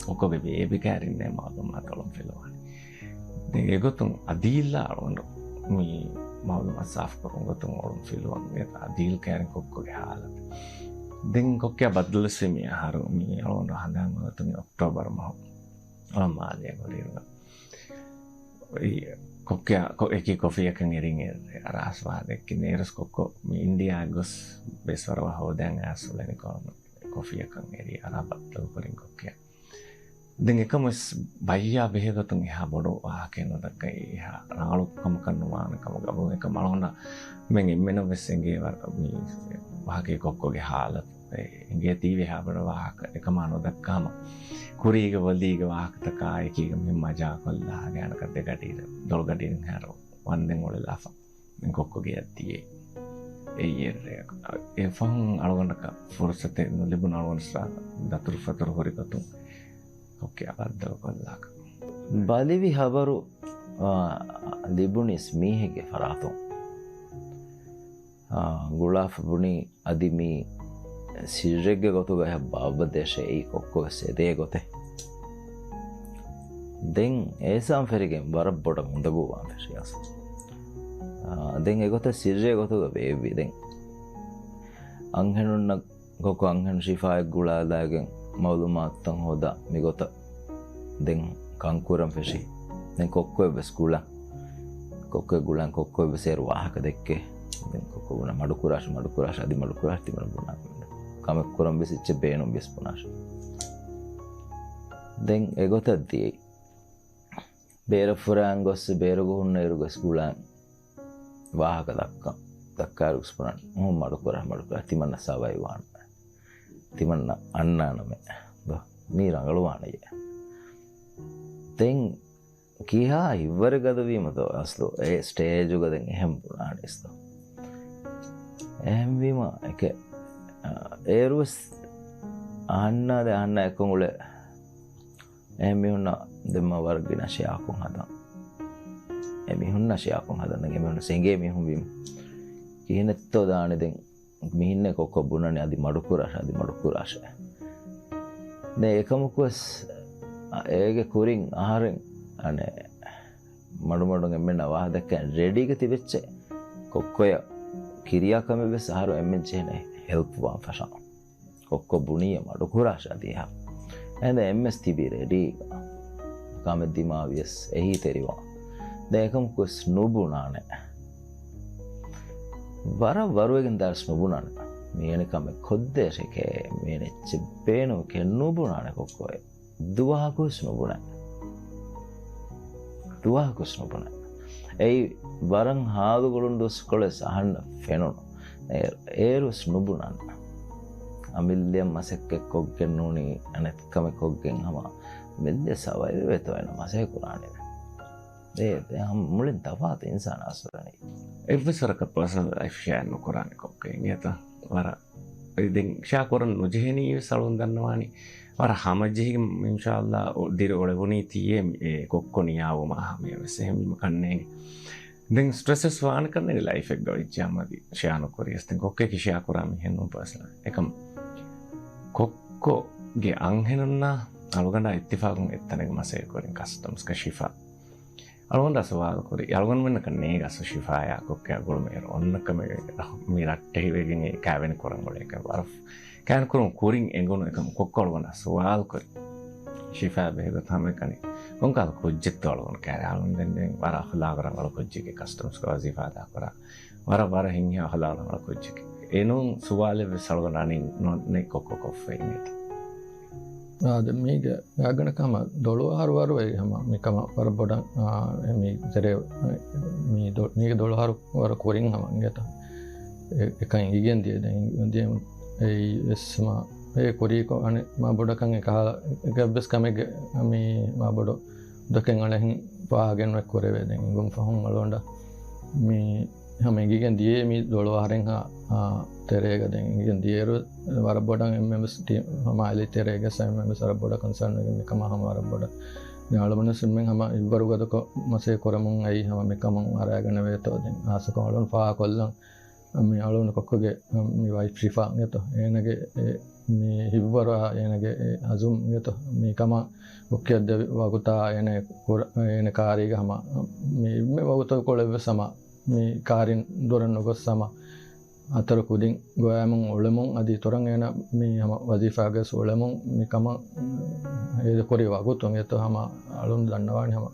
ކޮއްކޮގެ ބޭބެ ކައިރިންނޭ މައުލޫމާތު އަޅުން ފިލުވާނެ. ދެން އެގޮތުން އަދީލްއާ އަޅުގަނޑު މި މައުލޫމާތު ސާފު ކުރުން ގޮތުން އަޅުން ފިލުވަން އަދީލް ކައިރިން ކޮއްކޮގެ ހާލަތު. ދެން ކޮއްކޮ ބައްދަލުވެސް މި އަހަރު މި އަޅުގަނޑު ހަނދާން ގޮތުން އޮކްޓޯބަރު މަހު އަޅުން މާލޭ ގުޅިއިރުގަ. އެ ކޮއްކޮ ކޮ-، އެކި ކޮފީއަކަށް އެރިން އެ-، އެ އަރާސް ވާ ދެއްކި ނޭރުސް ކޮއްކޮ މި އިންޑިއާ ގޮސް ބޭސްވަރަށް ހޯދަން އައިސް އުޅެނި ކޮން ކޮފީއަކަށް އެރި އަރާ ބައްދަލު ކުރިން ކޮއްކޮ. ދެން އެކަމަސް ބައްޔާ ބެހޭގޮތުން އެހާ ބޮޑު ވާހަކައެއް ނުދައްކައި އެހާ ރަނގަޅު ކަމަކަށް ނުވާނެ ކަމަށް ގަބޫލެއް ކަމަށް އަޅުގަނޑަށް މެން އެންމެނަށް ވެސް އެނގޭ ވަރަށް މި ވާހަކައި ކޮއްކޮގެ ހާލަތު. އެ އެނގޭތީވެ ހާބަރ ވާހަކަ އެކަމާ ނުދައްކާމަ، ކުރީގެ ވަލީގެ ވާހަކަތަކާ އެކީގަ މި މަޖާކޮށްލާ ގާނަކަށް ދެގަޑިއިރު، ދޮޅުގަޑިއިރުން ހޭރު ވަންދެން އުޅެލާފަ. މި ކޮއްކޮގެ އައްދިޔޭ. އެއްޔެއްރޭ. އެ ފަހުން އަޅުގަނޑަކަށް ފުރުސަތެއް ނުލިބުނު އަޅުގަނޑު ދަތުރުފަތުރު ހުރި ގޮތުން ކޮއްކޮ ބައްދަލުކޮށްލާކަށް. ބަލިވި ހަބަރު، އާ، ލިބުނީސް މީހެއްގެ ފަރާތުން. އާ، ގުޅާފަ ބުނީ އަދި މީ ސިއްރެއްގެ ގޮތުގަ އެހާ ބާއްވަ ދޭށޭ އެއީ ކޮއްކޮވެސް އެދޭ ގޮތެއް. ދެން އޭސާން ފެށިގެން ވަރަށް ބޮޑަށް އުނދަގޫވާން ފެށި އަސްލު. އާ، ދެން އެގޮތަށް ސިއްރެއް ގޮތުގަ ބޭއްވި ދެން. އަންހެނުންނަށް ކޮއްކޮ އަންހެނު ޝިފާއެއް ގުޅާލާގެން މައުލޫމާތުތައް ހޯދާ މިގޮތަށް ދެން ކަންކުރަން ފެށި. ދެން ކޮއްކޮއެއް ވެސް ގުޅަން. ކޮއްކޮއެއް ގުޅަން ކޮއްކޮއެއް ވެސް އޭރު ވާހަކަ ދެއްކޭ. ދެން ކޮއްކޮ ބުނާ މަޑުކުރާށި، މަޑުކުރާށި، އަދި މަޑުކުރާށި، ތިމަން ބުނާ. ކަމެއް ކުރަން ވެސް އެއްޗެއް ބޭނުން ވެސް ބުނާށި. ދެން އެގޮތަށް ދިޔައީ. ބޭރަށް ފުރާން ގޮސް ބޭރުގަ ހުންނަ އިރު ގޮސް ގުޅާން. ވާހަކަ ދައްކަން. ދައްކާއިރު ގޮސް ބުނާން. ހުން މަޑުކުރާ، މަޑުކުރާ. ތިމަންނަ ސަވައިވާން. ތިމަންނަ އަންނާނަމޭ. ދޯ، މީ ރަނގަޅުވާނެޔޭ. ދެން ކިހާ ހިތްވަރެއް ގަދަވީމަ ދޯ އަސްލު އެ ސްޓޭޖުގަ ދެން އެހެން ބުނާނީސް ދޯ. އެހެންވީމަ އެކެ، އޭރުވެސް އަހަންނާ ދެ އަހަންނާ އެއްކޮށް އުޅޭ އެ މީހުންނަށް ދެންމަ ވަރަށް ގިނަ ޝެއާކޮށް ހަދަން. އެ މީހުންނަށް ޝެއާކޮށް ހަދަން ދެން އެ މީހުންނަށް އެނގޭ މީހުން ވީމަ. ކިހިނެއްތޯ ދާނެ ދެން މިހިންނެ ކޮއްކޮ ބުނަނީ އަދި މަޑުކުރާށޭ، އަދި މަޑުކުރާށޭ. ދެން އެކަމަކުވެސް އޭގެ ކުރިން އަހަރެން އަނެއް މަޑުމަޑުން އެންމެންނަށް ވާހަކަ ދެއްކަން ރެޑީގަ ތިބެއްޗެ. ކޮއްކޮޔަށް ކިރިޔާ ކަމެއް ވެސް އަހަރު އެންމެން ޖެހެނެ ހެލްޕް ވާން ފަށާ. ކޮއްކޮ ބުނީ މަޑުކުރާށާ ދިޔަ. އެހެން އެންމެސް ތިބި ރެޑީ. ކަމެއް ދިމާވިޔަސް އެހީތެރިވާ. ދެން އެކަމަކުވެސް ނުބުނާނެ. ވަރަށް ވަރުވެގެން ދާސް ނުބުނާނެ. މިއެނެ ކަމެއް ކޮށްދޭށެކޭ، މިއެނެ އެއްޗެއް ބޭނުމެކޭ ނުބުނާނެ ކޮއްކޮއެ. ދުވަހަކުވެސް ނުބުނެ. ދުވަހަކުވެސް ނުބުނެ. އެއީ ވަރަށް ހާދުގުޅުން ދުވަސްކޮޅެސް އަހަންނަށް ފެނުނު. އޭރު، އޭރުވެސް ނުބުނާނެ. އަމިއްލައަށް މަސައްކަތް ކޮށްގެން ނޫނީ އަނެއްކަމެއް ކޮށްގެން ހަމަ އަމިއްލައަށް ސަވައިވެވޭތޯ އޭނަ މަސައްކަތް ކުރާނީ. އޭ، އެ ހަމަ މުޅިން ތަފާތު އިންސާނާ އަސްލު ދަނީ. އެއްވެސް ވަރަކަށް ޕާސަނަލް ލައިފް ޝެއަރ ނުކުރާނެ ކޮއްކޮ އިނގޭތަ؟ ވަރަށް އެ ދެން ޝެއާ ކުރަން ނުޖެހެނީ ވެސް އަޅުން ދަންނަވާނީ. ވަރަށް ހަމަޖެހިގެން އިންޝާﷲ އޮ-، ދިރި އޮޅެވުނީ ތިއޭ މި-، އެ ކޮއްކޮ ނިޔާވުމާ ހަމަޔަށް ވެސް. އެހެންވީމަ ކަންނޭނގެ. ދެން ސްޓްރެސް ވެސް ވާނެ ކަންނޭނގެ ލައިފެއްގަ އޮތް ޖާމަދި ޝެއާ ނުކުރިޔަސް. ދެން ކޮއްކޮއަކީ ޝެއާ ކުރާ މީހެއް ނޫން ޕާސަނަލް. އެކަމް ކޮއްކޮގެ އަންހެނުންނާ އަޅުގަނޑާ އިއްތިފާގުން އެއްތަނެއްގަ މަސައްކަތް ކުރިން ކަސްޓަމްސްގަ ޝިފާ. އަޅުގަނޑާ ސުވާލު ކުރި، އަޅުގަނޑުމެންނަކަށް ނޭގަ ސު ޝިފާޔާ ކޮއްކޮއާ ގުޅުމޭ އޮންނަ ކަމެއް މި ރައްޓެހިވެގެން އެ ކާވެނި ކުރަން އުޅޭކަން ވަރަށް ކާވެނި ކުރަން ކުރިން އެނގުނު އެކަމަކު ކޮއްކޮ އަޅުގަނޑާ ސުވާލު ކުރި. ޝިފާ ބެހޭގޮތަށް ހަމައެކަނި ކޮންކަހަލަ ކުއްޖެއްތޯ އަޅުގަނޑު ކާރި އަޅުގަނޑު ދެން ވަރަށް އަޚުލާގު ރަނގަޅު ކުއްޖެއްގެ ކަސްޓަމްސްގަ ވަޒީފާ އަދާކުރާ. ވަރަށް ވަރަށް ހިތްހަމަ އަޚުލާގު ރަނގަޅު ކުއްޖެއްގެ. އެނޫން ސުވާލެއް ވެސް އަޅުގަނޑާ ނެތް ކޮއްކޮ ކޮށްފައި އިނގޭތަ؟ އާ، ދެން މީގެ ގާގަނޑަކަށް ހަމަ ދޮޅު އަހަރު ވަރު އެ ހަމަ މިކަމަށް ވަރަށް ބޮޑަށް، އާ، އެ މީ ތެރޭ، މީ ދޮ-، މީގެ ދޮޅު އަހަރު ވަރަށް ކުރިން ހަމަ އިނގޭތަ؟ އެ، އެކަން އިނގިގެން ދިޔަ ދެން އިނގިގެން ދިޔަ އެއީ ވެސް ހަމަ އެ ކުރީކޮށް އަނެއް މާ ބޮޑަކަށް އެ ކަހަލަ އެއްވެސް ކަމެއްގެ މީ މާ ބޮޑު ދޮކެއް އަޅެހިން ފާހަގައެއް ނުއެއް ކުރެވޭ. ދެން އިނގުން ފަހުން އަޅުގަނޑަށް މީ ހަމަ އިނގިގެން ދިޔައީ މި ދޮޅު އަހަރެއްހާ، އާ، ތެރޭގަ. ދެން އިނގިގެން ދިޔައިރު ވަރަށް ބޮޑަށް އެންމެންވެސް ޓީ-، ހަމަ އަލި ތެރޭގަ އެންމެންވެސް ވަރަށް ބޮޑަށް ކޮންސާން ވެގެން މިކަމާ ހަމަ ވަރަށް ބޮޑަށް. ދެން އަޅުގަނޑުވެސް އެންމެން ހަމަ އިއްވަރު ގަދަކޮށް މަސައްކަތް ކުރަމުން އައީ ހަމަ މިކަމުން އަރާގަނެވޭތޯ. ދެން އާސަކޮށް އަޅުން ފާހަގަކޮށްލަން މި އަޅުން ކޮއްކޮގެ މި ވައިފް ޝިފާ އިނގޭތޯ. އޭނަގެ އެ މި ހިއްވަރު އާ އޭނަގެ އެ އަޒުމް އިނގޭތޯ. މި ކަމަށް އުކިޔަށް ދެވި ވަގުތާ އޭނަ ކުރ-، އޭނަ ކާރީގަ ހަމަ މި އެންމެ ވަގުތަކު ކޮޅެއްވެސް ހަމަ މި ކާރިން ދުރަށް ނުގޮސް ހަމަ އަތޮޅު ކުދިން ގޮވާމުން އުޅެމުން އަދި ތުރަން އޭނަ މި ހަމަ ވަޒީފާގަސް އުޅެމުން މި ކަމަށް ހޭދަކުރި ވަގުތު އިނގޭތޯ. ހަމަ އަޅުން ދަންނަވާނެ ހަމަ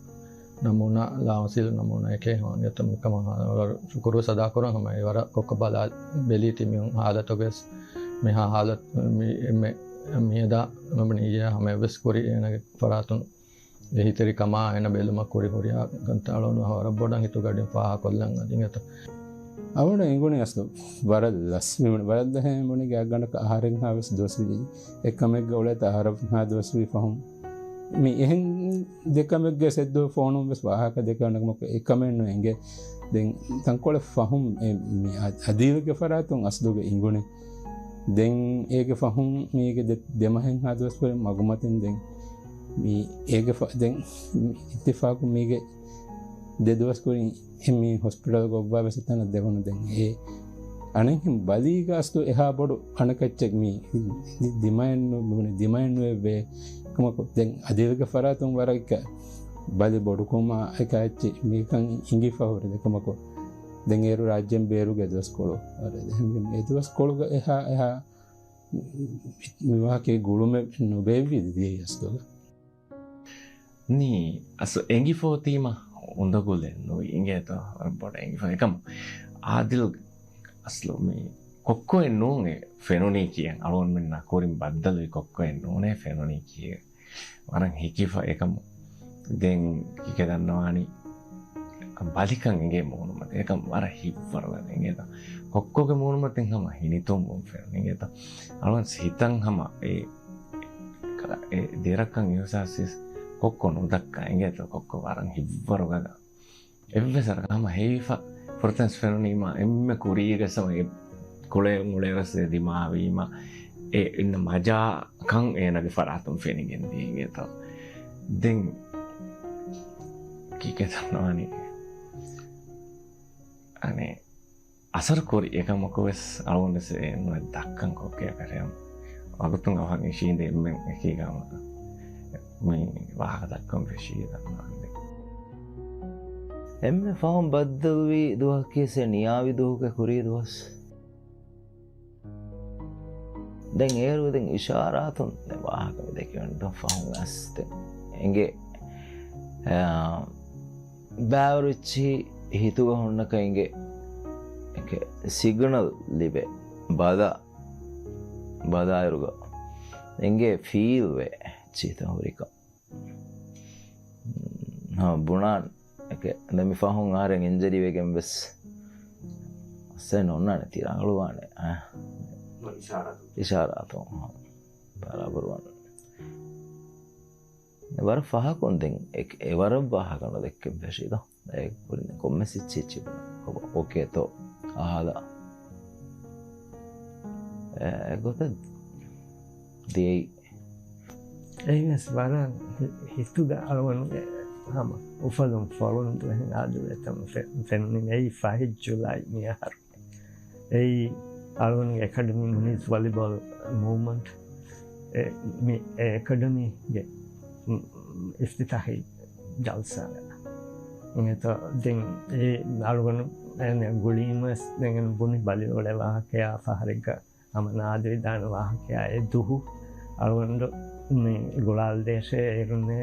ނަމޫނާ، ލާމަސީލު ނަމޫނާއެކޭ ހަމަ އިނގޭތޯ. މިކަމަށް ހަ-، ވަރަށް ޝުކުރު ސަދާ ކުރަން ހަމަ އެ ވަރަށް ކޮއްކޮ ބަލާ ބެލީތީ މި ހާލަތުގަސް މިހާ ހާލަތު މި އެންމެ މިއަދާ ނުބުނި އިޔާ ހަމަ އެއްވެސް ކުރި އޭނަގެ ފަރާތުން އެހީތެރިކަމާ އޭނަ ބެލުމަށް ކުރި ހުރިހާ ކަންތައް އަޅުގަނޑު ވަރަށް ބޮޑަށް ހިތުގަޑިން ފާހަގަކޮށްލަން އަދި އިނގޭތޯ. އަޅުގަނޑަށް އެނގުނީ އަސްލު ވަރަށް ލަސްވީމަ، ވަރަށް ލަހައި އެނގުނީ ގާތްގަނޑަކަށް އަހަރެއްހާ ވެސް ދުވަސްވީ. އެއްކަމެއްގަ އުޅޭތަ އަހަރެއްހާ ދުވަސްވީ ފަހުން. މި އެހެން ދެކަމެއްގެ ސެއްދު ފޯނުން ވެސް ވާހަކަ ދެކެވުނަކަމަކު އެކަމެއް ނުއެނގޭ. ދެން ތަންކޮޅެއް ފަހުން އެ މި އަ-، އަދީލްގެ ފަރާތުން އަސްލުގެ އިނގުނީ. ދެން އޭގެ ފަހުން މީގެ ދެ-، ދެމަހެއްހާ ދުވަސްވަރެއް މަގުމަތިން ދެން މި އޭގެ ފަ-، ދެން މި އިއްތިފާޤު މީގެ ދެ ދުވަސް ކުރިން އެ މީ ހޮސްޕިޓަލްގަ އޮއްވާ ވެސް އެތަނަށް ދެވުނު. ދެން އެ އަނެއްހެން ބަލީގަ އަސްލު އެހާ ބޮޑު އަނެކައްޗެއް މީ ދި-، ދިމައެއް ނު-، ދިމައެއް ނުވެވޭ. ކަމަކު ދެން އަދިލްގެ ފަރާތުން ވަރަށް އެކަ ބަލި ބޮޑުކުރުމާ އެކަ އެއްޗެއް މީކަން އިނގިފަ ހުރި. ދެ ކަމަކު ދެން އޭރު ރާއްޖޭން ބޭރުގެ ދުވަސްކޮޅު. އެ ދުވަސްކޮޅުގަ އެހާ، އެހާ މި ވާހަކައެއް ގުޅުމެއް ނުބޭއްވި ދިޔައީ އަސްލުގަ. ނީ އަސް އެނގިފަ އޮތީމަ އުނދަގުލެއް ނުވި އިނގޭތޯ ވަރަށް ބޮޑަށް އެނގިފަ. އެކަމު އާދިލް އަސްލު މި ކޮއްކޮއެއް ނޫން އެ ފެނުނީ ކިޔަން. އަޅުގަނޑުމެންނާ ކުރިން ބައްދަލުވި ކޮއްކޮއެއް ނޫނޭ ފެނުނީ ކިޔެ. ވަރަށް ހިކިފަ އެކަމު. ދެން ކިކެ ދަންނަވާނީ ބަލިކަން އެނގޭ މޫނުމަތި. އެކަމު ވަރަށް ހިއްވަރު ގަދަ އިނގޭތަ؟ ކޮއްކޮގެ މޫނުމަތިން ހަމަ ހިނިތުންވުން ފެނުނީ އިނގޭތަ؟ އަޅުގަނޑު ހިތަން ހަމަ އެ އެ ދެރަކަށް އިހުސާސްވިޔަސް ކޮއްކޮ ނުދައްކާ އިނގޭތޯ؟ ކޮއްކޮ ވަރަށް ހިއްވަރު ގަދަ. އެއްވެސް ވަރަކަށް ހަމަ ހެވިފަ ފުރަތަމަ ފެނުނީމާ އެންމެ ކުރީގަ ސަމަ އެ ކުޅޭ އުޅޭވެސް އެ ދިމާވީމަ އެ އިންނަ މަޖާ ކަން އޭނަގެ ފަރާތުން ފެނިގެން ދިޔަ އިނގޭތޯ. ދެން ކީކޭ ދަންނަވާނީ؟ އަނެއް އަސަރު ކުރި އެކަމަކު ވެސް އަޅުގަނޑު ވެސް އެ ނުވެ ދައްކަން ކޮއްކޮއަކަށް އަޅުގަނޑު އަވަހަށް އިށީނދެ އެންމެން އެކީގަ ހަމަ މި ވާހަކަ ދައްކަން ފެށީ ދަންނާނެ. އެންމެ ފަހުން ބައްދަލުވި ދުވަހަކީ ސެ ނިޔާވި ދުވަހުގެ ކުރީ ދުވަސް. ދެން އޭރު ދެން އިޝާރާތުން ދެން ވާހަކަ މި ދެކެވެން ދުވަހު ފަހުން އަސް ދެން އެނގޭ، އާ، ބާވަރު އެއްޗިހި ހިތުގަ ހުންނަކަށް އެނގޭ، އެކެ ސިގްނަލް ލިބޭ ބަލަ، ބަލާއިރުގަ އެނގޭ ފީލް ވޭ އެއްޗިހިތަ ހުރިކަން. ހަމަ ބުނާން އެކެ ދެން މި ފަހުން އަހަރެން އިންޖަރީ ވެގެން ވެސް އަސް އެއް ނޯންނާނެ ތި ރަނގަޅުވާނެ. އާ. އިޝާރާތު. އިޝާރާތު. ހަ. ބަރާބަރު ވާނެ. ވަރަށް ފަހަކުން ދެން އެ، އެ ވަރަށް ވާހަކަ ނުދެއްކެން ފެށީ ދޯ. އެ ކުރިން ކޮންމެސް އެއްޗެއް އެއްޗެއް ބުނާ. ކޮބާ؟ އޯކޭ ތޯ. އަހާލާ. އެ، އެގޮތަށް ދިޔައީ. އެހެނަސް ވަރަށް ހި-، ހިތުގަ އަޅުގަނޑުގެ ހަމަ އުފަލުން ފޮޅުން ދުވަހެއް އާދިލް އެތަން ފެ-، ފެނުނީ އެއީ ފަހެއް ޖުލައި މިއަހަރު. އެއީ އަޅުގަނޑުގެ އެކަޑަމީ މުނީސް ވޮލީބޯލް މޫވްމަންޓް އެ، މި އެ އެކަޑަމީގެ އިފްތިތާހީ ޖަލްސާގަ. އެތަ ދެން އެ އަޅުގަނޑު އެން ގުޅީމަސް ދެން ބުނި ބަލި އުޅޭ ވާހަކަޔާ ފަހަރެއްގަ ހަމަ ނާދިވިދާނެ ވާހަކަޔާ އެ ދުހު އަޅުގަނޑު މި ގުޅާލަދޭށޭ އޭރުންނޭ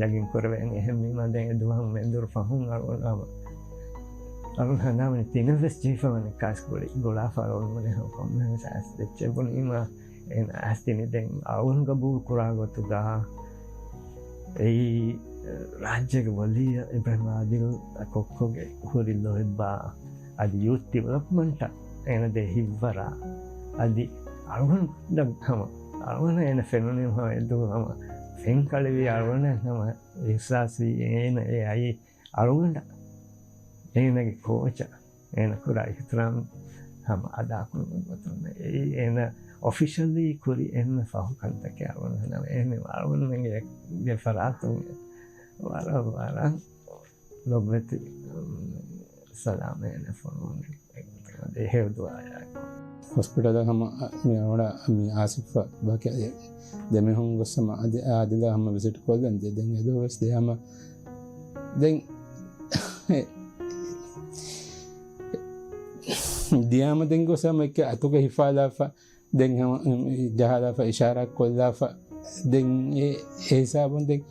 ޔަގީން ކުރެވޭނީ. އެހެންވީމަ ދެން އެ ދުވަހު މެންދުރު ފަހުން އަޅުގަނޑު ހަމަ އަޅުގަނޑު ހަނދާންވަނީ ތިނެއް ވެސް ޖެހިފަ ވަނީ ކާސް ގުޅި ގުޅާފަ އަޅުގަނޑު ވަނީ ކޮންމެ ވެސް އައިސް އެއްޗެއް ބުނީމަ އޭނަ އައިސް ތިނި ދެން އަޅުގަނޑު ގަބޫލު ކުރާ ގޮތުގަ އެއީ ރާއްޖޭގެ ވަލީ އިބްރާހިމް އާދިލް ކޮއްކޮގެ ހުރި ލޯތްބާ އަދި ޔޫތް ޑިވެލޮޕްމަންޓަށް އޭނަ ދޭ ހިތްވަރާ އަދި އަޅުގަނޑަށް ހަމަ، އަޅުގަނޑަށް އޭނަ ފެނުނީ ހަމަ އެދު ހަމަ ފެންކަޅިވީ އަޅުގަނޑަށް ހަމަ އިހްސާސްވީ އޭނަ އެ އައީ އަޅުގަނޑަށް އޭނަގެ ކޯޗަށް އޭނަ ކުރާ އިޙްތިރާމް ހަމަ އަދާކުރުމުގެ ގޮތުން. އެއީ އޭނަ އޮފިޝަލީ ކުރި އެންމެ ފަހު ކަންތަކެއް އަޅުގަނޑު ހަނދާން. އެހެންވީމަ އަޅުގަނޑުމެންގެ ފަރާތުން ވަރަށް ވަރަށް ލޮބުވެތި، އުން، ސަލާމެއް އޭނަ ފޮނުވަނީ. އެހެ ދުޢާއާ. ހޮސްޕިޓަލަށް ހަމަ މި އަވަޅަ މި އާސިފް ބަކެ ދެމީހުން ގޮސް ހަމަ އަދި އާދިލާ ހަމަ ވިޒިޓް ކޮށްލަން ދިޔަ. ދެން އެދުވަސް ދިޔަ ހަމަ ދެން ދިޔަ ހަމަ ދެން ގޮސް ހަމަ އެކެ އަތުގަ ހިފާލާފަ ދެން ހަމަ ޖަހާލާފަ އިޝާރާތް ކޮށްލާފަ ދެން އެ، އެ ހިސާބުން ދެން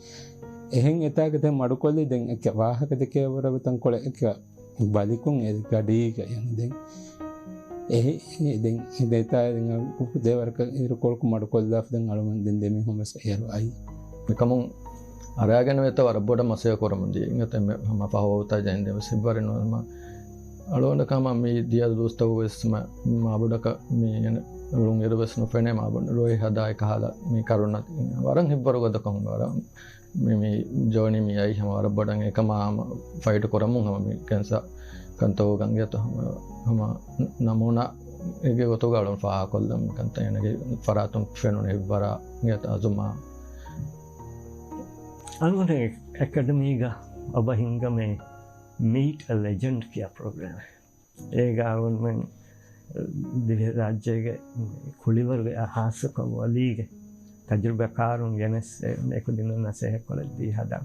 އެހެން އެތާގަ ދެން މަޑުކޮށްލި ދެން އެކެ ވާހަކަ ދެކޭ ވަރަށް ތަންކޮޅެއް އެކެ ބަލިކޮށް އެ ގަޑީގަ އެހެން ދެން އެހެ، ދެން ދޭތާ ދެން ދޭވަރަކަށް އިރުކޮޅަކު މަޑުކޮށްލާފަ ދެން އަޅުގަނޑު ދެން ދެމީހުން ވެސް އޭރު އައީ. މިކަމުން އަރާގެން ވޭތަ ވަރަށް ބޮޑަށް މަސައްކަތް ކުރަމުން ދިޔަ. އިނގޭތަ އެންމެ ހަމަ ފަހު ވަގުތާ ޖެހިން ދެން ވެސް ހިތްވަރެއް ނުވޭ. ހަމަ އަޅުގަނޑަކަށް ހަމަ މި ދިޔަ ދުވަސްތަކު ވެސް މަ، މާބޮޑަކަށް މި އުޅުން އިރު ވެސް ނުފެނޭ މާބޮޑަށް ރޮއެ ހަދާ އެކަހަލަ މި ކަރުނަ ވަރަށް ހިތްވަރު ގޮތަކަށް ވަރަށް މި، މި ޖޯނީ މި އައީ ހަމަ ވަރަށް ބޮޑަށް އެކަމާ ހަމަ ފައިޓް ކުރަމުން ހަމަ މި ކެންސާ ކަންތަކުގަ އިނގޭތަ ހަމަ، ހަމަ ނަމޫނާ އެގެ ގޮތުގަ އަޅުން ފާހަގަކޮށްލަން ކަންތައް އޭނަގެ ފަރާތުން ފެނުނު ހިތްވަރާ އިނގޭތަ އަޒުމާ. އަޅުގަނޑު އެކަޑަމީގަ އޮބަ ހިންގަމޭ މީޓް އަ ލެޖެންޑް ކިޔާ ޕްރޮގްރާމެއް. އޭގަ އަޅުގަނޑުމެން ދިވެހި ރާއްޖޭގެ ކުޅިވަރުގެ ހާއްސަކޮށް ވަލީގެ ތަޖުރިބާކާރުން ގެނެސް އެކުދިންނަށް ނަސޭހަތް ކޮޅެއް ދީ ހަދާ.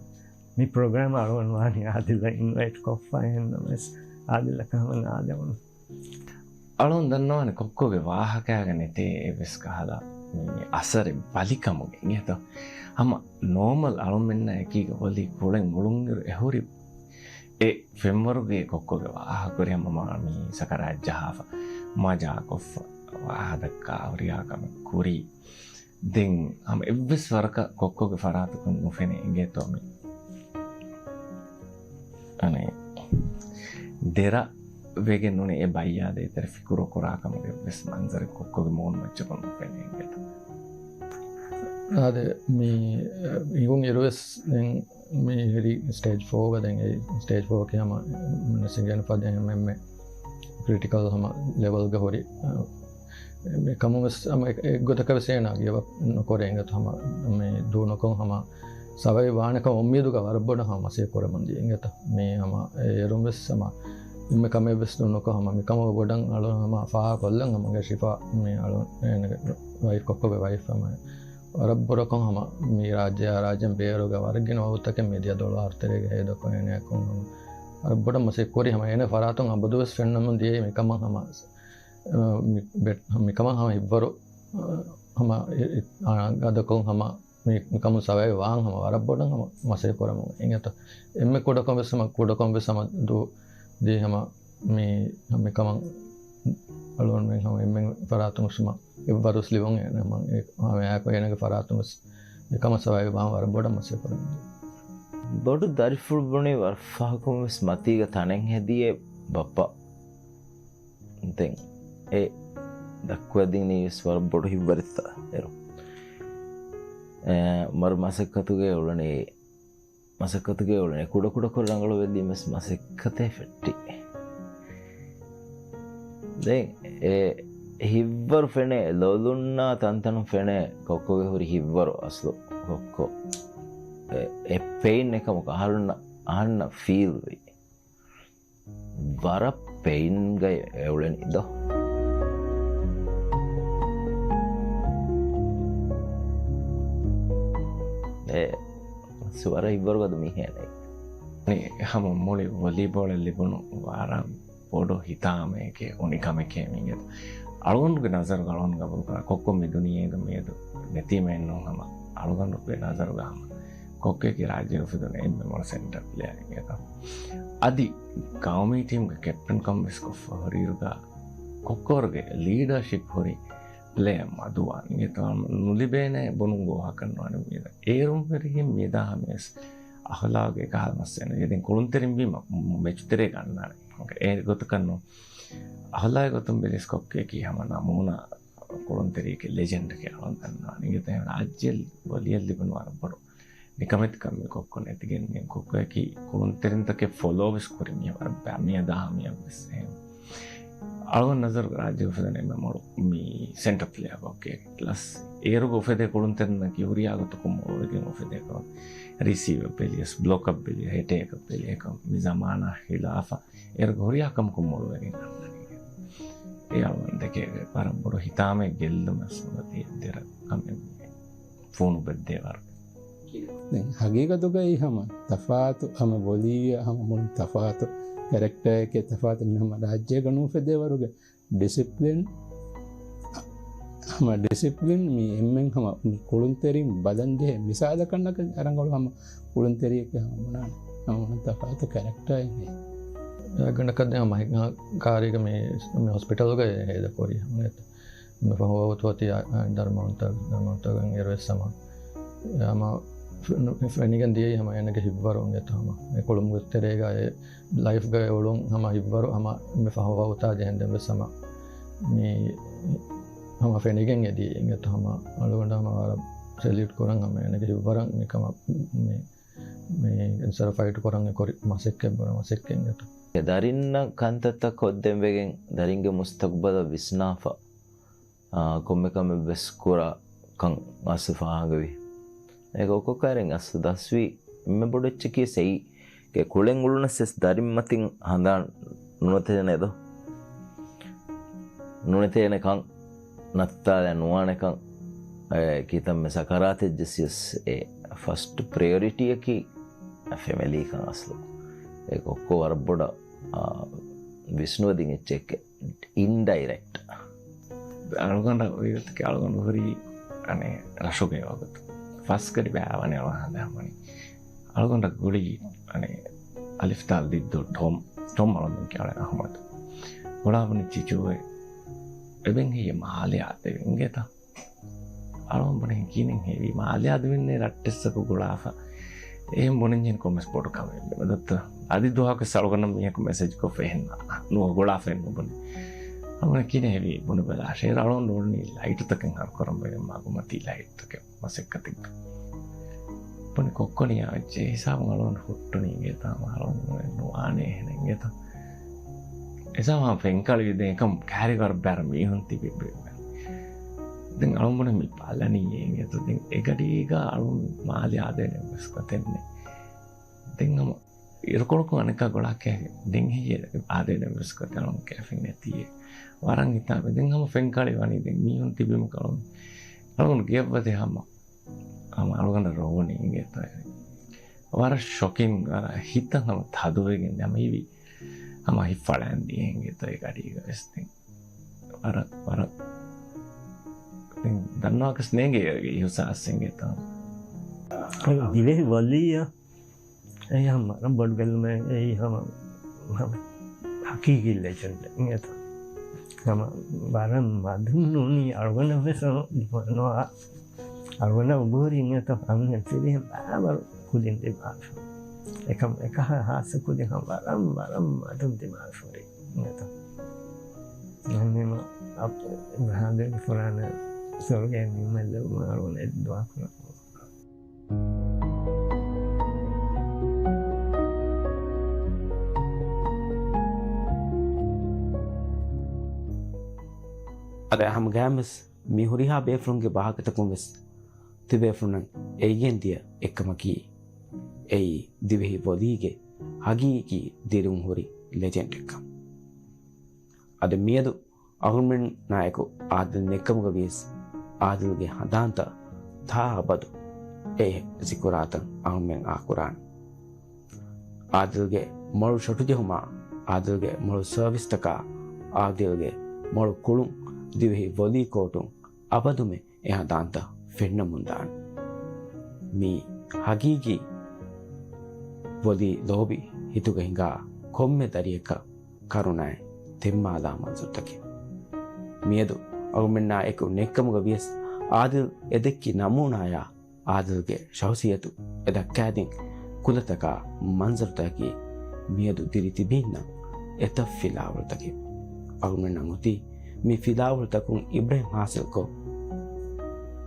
މި ޕްރޮގްރާމަށް އަޅުގަނޑު ވާނީ އާދިލްއަށް އިންވައިޓް ކޮށްފަ އެހެންނަމަވެސް އާދިލްއަކަށް ހަމަ ނާދެވުނު. އަޅުން ދަންނަވާނެ ކޮއްކޮގެ ވާހަކައިގަ ނެތޭ އެއްވެސް ކަހަލަ މި އަސަރެއް ބަލިކަމުގެ އިނގޭތޯ. ހަމަ ނޯމަލް އަޅުމެންނާ އެކީގަ ވަލީ ކުޅެން އުޅުންއިރު އެހުރި އެ ފެންވަރުގެ ކޮއްކޮގެ ވާހަކަ ކުރި ހަމަ މާ މި ސަކަރާތް ޖަހާފަ، މަޖާކޮށްފަ، ވާހަކަ ދައްކާ ހުރިހާ ކަމެއް ކުރީ. ދެން ހަމަ އެއްވެސް ވަރަކަށް ކޮއްކޮގެ ފަރާތަކުން ނުފެނޭ އިނގޭތޯ މި. އަނެއް ދެރަ ވެގެން ނޫނީ އެ ބައްޔާ ދޭތެރެ ފިކުރު ކުރާ ކަމުގެ އެއްވެސް މަންޒަރެއް ކޮއްކޮގެ މޫނު މައްޗަކުން ނުފެނޭ އިނގޭތޯ. އާދެ، މި، އެ، އިނގުން އިރުވެސް ދެން މި ހިރި ސްޓޭޖް ފޯ ގަ ދެން އެ ސްޓޭޖް ފޯ ކި ހަމަ ނަސިގެން ފަދަ އެހެންމެ ކްރިޓިކަލް ހަމަ ލެވަލްގަ ހުރި، އަ، މި ކަމުން ވެސް ހަމަ އެ، އެއްގޮތަކަށް ވެސް އޭނާ ގިވަޕް ނުކުރޭ އިނގޭތަ ހަމަ މި ދޫނުކޮށް ހަމަ ސަވައިވް ވާނެކަން އުއްމީދުގަ ވަރަށް ބޮޑަށް ހަމަ މަސައްކަތް ކުރަމުން ދިޔަ އިނގޭތަ. މި ހަމަ އޭރުން ވެސް ހަމަ އެންމެ ކަމެއް ވެސް ނުކޮށް ހަމަ މި ކަމުގަ ބޮޑަށް އަޅުން ހަމަ ފާހަގަކޮށްލަން ހަމަ އިނގޭ ޝިފާ މި އަޅުން އޭނަގެ ވައިފް ކޮއްކޮގެ ވައިފް ހަމަ ވަރަށް ބޮޑަކޮށް ހަމަ މި ރާއްޖެއާ ރާއްޖޭން ބޭރުގަ ވަރަށް ގިނަ ވަގުތަކެއް މި ދިޔަ ދޮޅު އަހަރު ތެރޭގަ ހޭދަކޮށް އޭނަޔަކުން ހަމަ ވަރަށް ބޮޑަށް މަސައްކަތް ކުރި ހަމަ އޭނަ ފަރާތުން އަބަދުވެސް ފެންނަމުން ދިޔައީ މިކަމަށް ހަމަ، އަ، މި-، ބެ-، މިކަމަށް ހަމަ ހިއްވަރު، އަ، ހަމަ އި-، އި-، އާ، ގަދަކޮށް ހަމަ މި-، މިކަމުން ސަވައި ވާން ހަމަ ވަރަށް ބޮޑަށް ހަމަ މަސައްކަތް ކުރަމުން އިނގޭތޯ. އެންމެ ކުޑަކޮށް ވެސް ހަމަ، ކުޑަކޮށް ވެސް ހަމަ ދު-، ދީ ހަމަ މި-، މިކަމަށް އަޅުގަނޑުމެން ހަމަ އެންމެން ފަރާތުން ވެސް ހަމަ އެއްވަރު ވެސް ލިބުން އެ-، ހަމަ އެ-، ހަމަ އެއާއެކު އޭނަގެ ފަރާތުން ވެސް އެކަމަށް ސަވައި ވާން ވަރަށް ބޮޑަށް މަސައްކަތް ކުރަމުން. ދޮޑު ދަރިފުޅު ބުނީ ވަރަށް ފަހަކުން ވެސް މަތީގަ ތަނެއް ހެދިޔޭ ބައްޕަ. ދެން އެ ދައްކުވަދިނީ ވެސް ވަރަށް ބޮޑު ހިތްވަރެއްތަ އޭރު. އެ، މަރު މަސައްކަތުގައި އުޅެނީ، މަސައްކަތުގައި އުޅެނީ ކުޑަކުޑަކޮށް ރަނގަޅު ވެއްލީ ވެސް މަސައްކަތޭ ފެއްޓި. ދެން އެ ހިތްވަރު ފެނޭ، ލޮލުންނާ ތަންތަނުން ފެނޭ، ކޮއްކޮގެ ހުރި ހިތްވަރު އަސްލު ކޮއްކޮ. އެ، އެ ޕެއިން އެކަމަކު އަހަރުންނަށް، އަހަންނަށް ފީލް ވި. ވަރަށް ޕެއިންގައި އެއުޅެނީ ދޯ. އެ ވަރަށް ހިތްވަރުގަދަ މީހެއް ނެތް. ހަމަ މުޅި ވޮލީބޯޅަށް ލިބުނު ވަރަށް ބޮޑު ހިތާމައެކޭ އުނިކަމެކޭ މިއިނގޭތޯ. އަޅުގަނޑުގެ ނަޒަރުގަ އަޅުގަނޑު ގަބޫލުކުރާ ކޮއްކޮ މި ދުނިޔޭގަ މިއަދު ނެތީމެއްނޫން ހަމަ އަޅުގަނޑުގެ ނަޒަރުގަ ހަމަ ކޮއްކޮއަކީ ރާއްޖޭގަ އުފެދުނު އެންމެ މޮޅު ސެންޓަރ ޕްލޭޔަރެއް އިނގޭތޯ. އަދި ގައުމީ ޓީމްގެ ކެޕްޓަންކަން ވެސް ކޮށްފަ ހުރިއިރުގަ ކޮއްކޮވަރުގެ ލީޑަރޝިޕް ހުރި ޕްލޭޔަރ މަދުވާން އިނގޭތޯ. ނުލިބޭނެ ބުނުން ގޯހަކަށް ނުވާނެ މިއަދު. އޭރުން ވެރިހިން މިއަދާ ހަމަޔަސް އަޚްލާގެ ކަހަލަ މައްސަލަ ދެން ކުޅުންތެރިން ވީމަ މެޗުތެރޭ ގަންނާނެ. އޭ ގޮތަކަށް ނޫން. އަޚްލާގެ ގޮތުން ބެލިސް ކޮއްކޮއަކީ ހަމަ ނަމޫނާ ކުޅުންތެރިއެކޭ، ލެޖެންޑެކޭ އަޅުން ދަންނާނެ. އިނގޭތޯ ރާއްޖެ ވޮލީއަށް ލިބުނު ވަރަށް ބޮޑު ނިކަމެތިކަން މި ކޮއްކޮ ނެތިގެން މި ކޮއްކޮއަކީ ކުޅުންތެރިންތަކެއް ފޮލޯ ވެސް ކުރި މީހެއް ވަރަށް ބައި މިއަދާ ހަމަޔަށް ވެސް އެހެން. އަޅުގަނޑު ނަޒަރުގަ ރާއްޖޭގަ އުފެދޭނެ އެންމެ މޮޅު މި ސެންޓަރ ޕްލޭޔަރ ކޮއްކޮއެކޭ. ޕްލަސް އޭރުގަ އުފެދޭ ކުޅުންތެރިންނަކީ ހުރިހާ ގޮތަކުން މޮޅުވެގެން އުފެދޭ ކަމަށް. ރިސީވަށް ބެލިޔަސް، ބްލޮކަށް ބެލިޔަސް، އެޓޭކަށް ބެލިޔަސް، މި ޒަމާނާ ހިލާފަށް އޭރުގަ ހުރިހާ ކަމަކުން މޮޅުވެގެން އަންނަނީ. އެ އަޅުގަނޑު ދެކޭ ވަރަށް ބޮޑު ހިތާމައެއް ގެއްލުމަށް ސުންނަތީ ދެރަ ކަމެއް ފޫނު ބެއްދޭ ވަރުގެ. ދެން ހަގީގަތުގައި ހަމަ ތަފާތު، ހަމަ ވޮލީއަށް ހަމަ މުޅިން ތަފާތު ކެރެކްޓަރެކޭ ތަފާތު މި ހަމަ ރާއްޖޭގަ ނޫފެދޭ ވަރުގެ ޑިސިޕްލިން، ހަމަ ޑިސިޕްލިން މި އެންމެން ހަމަ މި ކުޅުންތެރިން ބަލަން ޖެހޭ މިސާލަކަށް ރަނގަޅު ހަމަ ކުޅުންތެރިއެކޭ ހަމަ ބުނާނެ. ހަމަ ތަފާތު ކެރެކްޓަރެއް ހެއް. ގަނޑަކަށް ދެން މަހި-، ކާރީގަ މި، މި ހޮސްޕިޓަލުގަ ހޭދަކުރި ހަމަ މި ފަހު ވަގުތު އޮތީ ދަރުމަވަންތަ-، ދަރުމަވަންތަކަށް އޭރުވެސް ހަމަ، އެ ހަމަ ފެ-، ނު-، ފެނިގެން ދިޔައީ ހަމަ އޭނަގެ ހިތްވަރު އިނގޭތޯ ހަމަ. އެ ކުޅުމުގެ ތެރޭގަ އެ ލައިފްގަ އެ އުޅުން ހަމަ ހިތްވަރު ހަމަ މި ފަހު ވަގުތާ ޖެހެން ދެން ވެސް ހަމަ މި ހަމަ ފެނިގެން އެދި އިނގޭތޯ ހަމަ އަޅުގަނޑަށް ހަމަ ވަރަށް ސެލިއުޓް ކުރަން ހަމަ އޭނަގެ ހިތްވަރަށް މި ކަމަށް މި، މި އެންސަރ ފައިޓް ކުރަން އެ ކުރި މަސައްކަތް ބުރަ މަސައްކަތް އިނގޭތޯ. ދަރިންނަށް ކަންތައްތައް ކޮށްދޭން ވެގެން ދަރިންގެ މުސްތަގްބަލަށް ވިސްނާފަ. އާ، ކޮންމެ ކަމެއް ވެސް ކުރާ ކަން އަސްލު ފާހަގަވި. އޭގެ އޮކޮކާރެން އަސްލު ދަސްވީ އެންމެ ބޮޑު އެއްޗަކީ ސެއި ގެ ކުޅެން އުޅުނަސް ވެސް ދަރިން މަތިން ހަނދާން ނުނެތޭނެ ދޯ. ނުނެތޭނެ ކަން ނައްތާލެ ނުވާނެ ކަން، އެ، ކިތަންމެ ސަކަރާތެއް ޖެސިޔަސް އެ ފަސްޓް ޕްރަޔޮރިޓީއަކީ ފެމެލީކަން އަސްލު. އެ ކޮއްކޮ ވަރަށް ބޮޑަށް، އާ، ވިސްނުވެދިން އެއްޗެއް. އިންޑައިރެކްޓް. އަޅުގަނޑަށް ވީގޮތަކީ އަޅުގަނޑު ހުރީ އަނެއް ރަށުގައި ވަގުތު. ފަސް ގަޑި ބައިވަނީ އަޅުގަނޑު ހަނދާންވަނީ. އަޅުގަނޑަށް ގުޅި އަނެއް އަލިފްތާލް ދިއްދޫ ޓޮމް، ޓޮމް އަޅުގަނޑު ކިޔާ އަޅެ އަހުމަދު. ގުޅާބުނި ޗިޗޫއެ އެބެން ހެއްޔެ މާލެ އާދެވި އިނގޭތަ؟ އަޅުގަނޑު ބުނި ކިހިނެއް ހެވީ މާލެ އާދެވިންނޭ ރައްޓެއްސަކު ގުޅާފަ. އެހެން ބުނިންޖެހެން ކޮންމެސް ބޮޑު ކަމެއް ނުވޭ. އަދި ދުވަހަކު އަޅުގަނޑަށް މީހަކު މެސެޖް ކޮށްފަ އެހެން ނުވަ ގުޅާފައެއް ނުބުނި. އަޅުގަނޑު ކިހިނެއް ހެވީ ބުނި ބަލާށޭ. އަޅުގަނޑު އުޅުނީ ލައިޓުތަކެއް ހަރުކުރަން ވެގެން މަގުމަތީ ލައިޓްތަކެއް މަސައްކަތެއްގަ. ބުނި ކޮއްކޮ ނިޔާވެއްޖެ ހިސާބުން އަޅުގަނޑު ހުއްޓުނީ އިނގޭތަ ހަމަ އަޅުގަނޑު ނުވާނެ އެހެނެއް އިނގޭތަ؟ ހިސާބު ހަމަ ފެންކަޅިވި ދެން އެކަމް ކައިރި ވަރަށް ބައި މީހުން ތިބި ބެ-، ދެން އަޅުގަނޑު ބުނި މި ބަލަނީ އިނގޭތަ؟ ދެން އެ ގަޑީގަ އަޅުގަނޑު މާލެ އާދޭނެ ވެސް ގޮތެއް ނެތް. ދެން ހަމަ އިރުކޮޅަކުން އަނެއްކާ ގުޅާ ކޭ ދެން ހެއްޔޭ އާދޭނެ ވެސް ގޮތެއް އަޅުގަނޑު ކޭފިން ނެތީ. ވަރަށް ހިތާމަ. ދެން ހަމަ ފެންކަޅި ވަނީ ދެން މީހުން ތިބީމަ އަޅުގަނޑު، އަޅުގަނޑު ގެޔަށް ވަދެ ހަމަ ހަމަ އަޅުގަނޑަށް ރޯވަނީ އިނގޭތޯ. ވަރަށް ޝޮކިން، ވަރަށް ހިތަށް ހަމަ ތަދުވެގެން ހަމަ ހީވި. ހަމަ ހިތް ފަޅައިން ދިޔަ އިނގޭތޯ ގަޑީގަ ވެސް ދެން. ވަރަށް، ވަރަށް. ދެން ދަންނަވާކަސް ނޭނގޭ އިހުސާސް އިނގޭތޯ. ދިވެހި ވަލީއަށް އެއީ ހަމަ ވަރަށް ބޮޑު ބެލުމެއް، އެއީ ހަމަ، ހަމަ ހަޤީޤީ ލެޖެންޑެއް އިނގޭތޯ. ހަމަ ވަރަށް މަދުން ނޫނީ އަޅުގަނޑަށް ވެސް ނުވާ، އަޅުގަނޑަށް އުބަހުރި އިނގޭތޯ، އަމިއްލަ ތިރިހެން ބައިވަރު ކުދިން ދިމާވިފަ. އެކަމް އެކަހަ ހާއްސަ ކުދިން ހަމަ ވަރަށް، ވަރަށް މަދުން ދިމާވިފަ ހުރި އިނގޭތޯ. އެހެންވީމަ، އަ، ބްރަހާދެރގެ ފުރާނަ ސުވަރުގެ ނިޢުމަތް ލެއްވުމަށް އަޅުގަނޑަށް ދުޢާ ކުރަން. އަދި ހަމަގައިމުވެސް މި ހުރިހާ ބޭފުޅުންގެ ވާހަކަތަކުން ވެސް ތިބޭފުޅުންނަށް އެނގިގެން ދިޔަ އެއްކަމަކީ، އެއީ ދިވެހި ވޮލީގެ ހަގީގީ ދިރިއުޅުން ހުރި ލެޖެންޑެއްކަން. އަދި މިއަދު އަހުރުމެންނާއެކު އާދިލް ނެއްކަމުގަ ވިޔަސް، އާދިލްގެ ހަނދާންތައް ތާ އަބަދު އެ ޒިކުރާތައް އަހުރުމެން އާކުރާނެ. އާދިލްގެ މޮޅު ޝޮޓުޖެހުމާ، އާދިލްގެ މޮޅު ސަރވިސްތަކާ، އާދިލްގެ މޮޅު ކުޅުން ދިވެހި ވޮލީ ކޯޓުން އަބަދުމެ އެ ހަނދާންތައް ފެންނަމުންދާނެ. މީ ހަގީގީ ވޮލީ ލޯބި ހިތުގަ ހިނގާ ކޮންމެ ދަރިއަކަށް ކަރުނައެއް ތެންމާލާ މަންޒަރުތަކެއް. މިއަދު އަހުރުމެންނާ އެކު ނެއްކަމުގަ ވިޔަސް އާދިލް އެ ދެއްކި ނަމޫނާޔާ އާދިލްގެ ޝަހުސިއްޔަތު އެ ދައްކާދިން ކުލަތަކާ މަންޒަރުތަކަކީ މިއަދު ދިރި ތިބީންނަށް އެތައް ފިލާވަޅުތަކެއް. އަހުރުމެންނަށް އޮތީ މި ފިލާވަޅުތަކުން އިބްރަތް ހާސިލްކޮށް،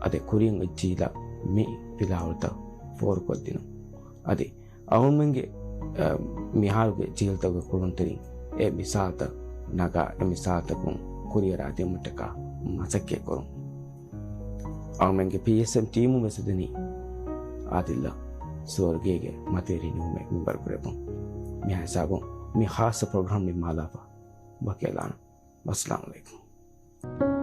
އަދި ކުރިން އޮތްޖީލަށް މި ފިލާވަޅުތައް ފޯރުކޮށްދިނުން. އަދި އަހުރުމެންގެ، އަ، މިހާރުގެ ޖީލްތަކުގެ ކުޅުންތެރިން އެ މިސާލްތައް ނަގާ، އެ މިސާލްތަކުން ކުރިއަރާ ދިއުމަށްޓަކާ މަސައްކަތް ކުރުން. އަހުރުމެންގެ ޕީއެސްއެމް ޓީމުން ވެސް އެދެނީ އާދިލްއަށް ސުވަރުގޭގެ މަތިވެރި ނިޢުމަތް މިންވަރު ކުރެއްވުން. މިހާ ހިސާބުން މި ޚާއްޞަ ޕްރޮގްރާމް ނިންމާލާފަ. ވަކިވެލާނަން. ވައްސަލާމް ޢަލައިކުމް.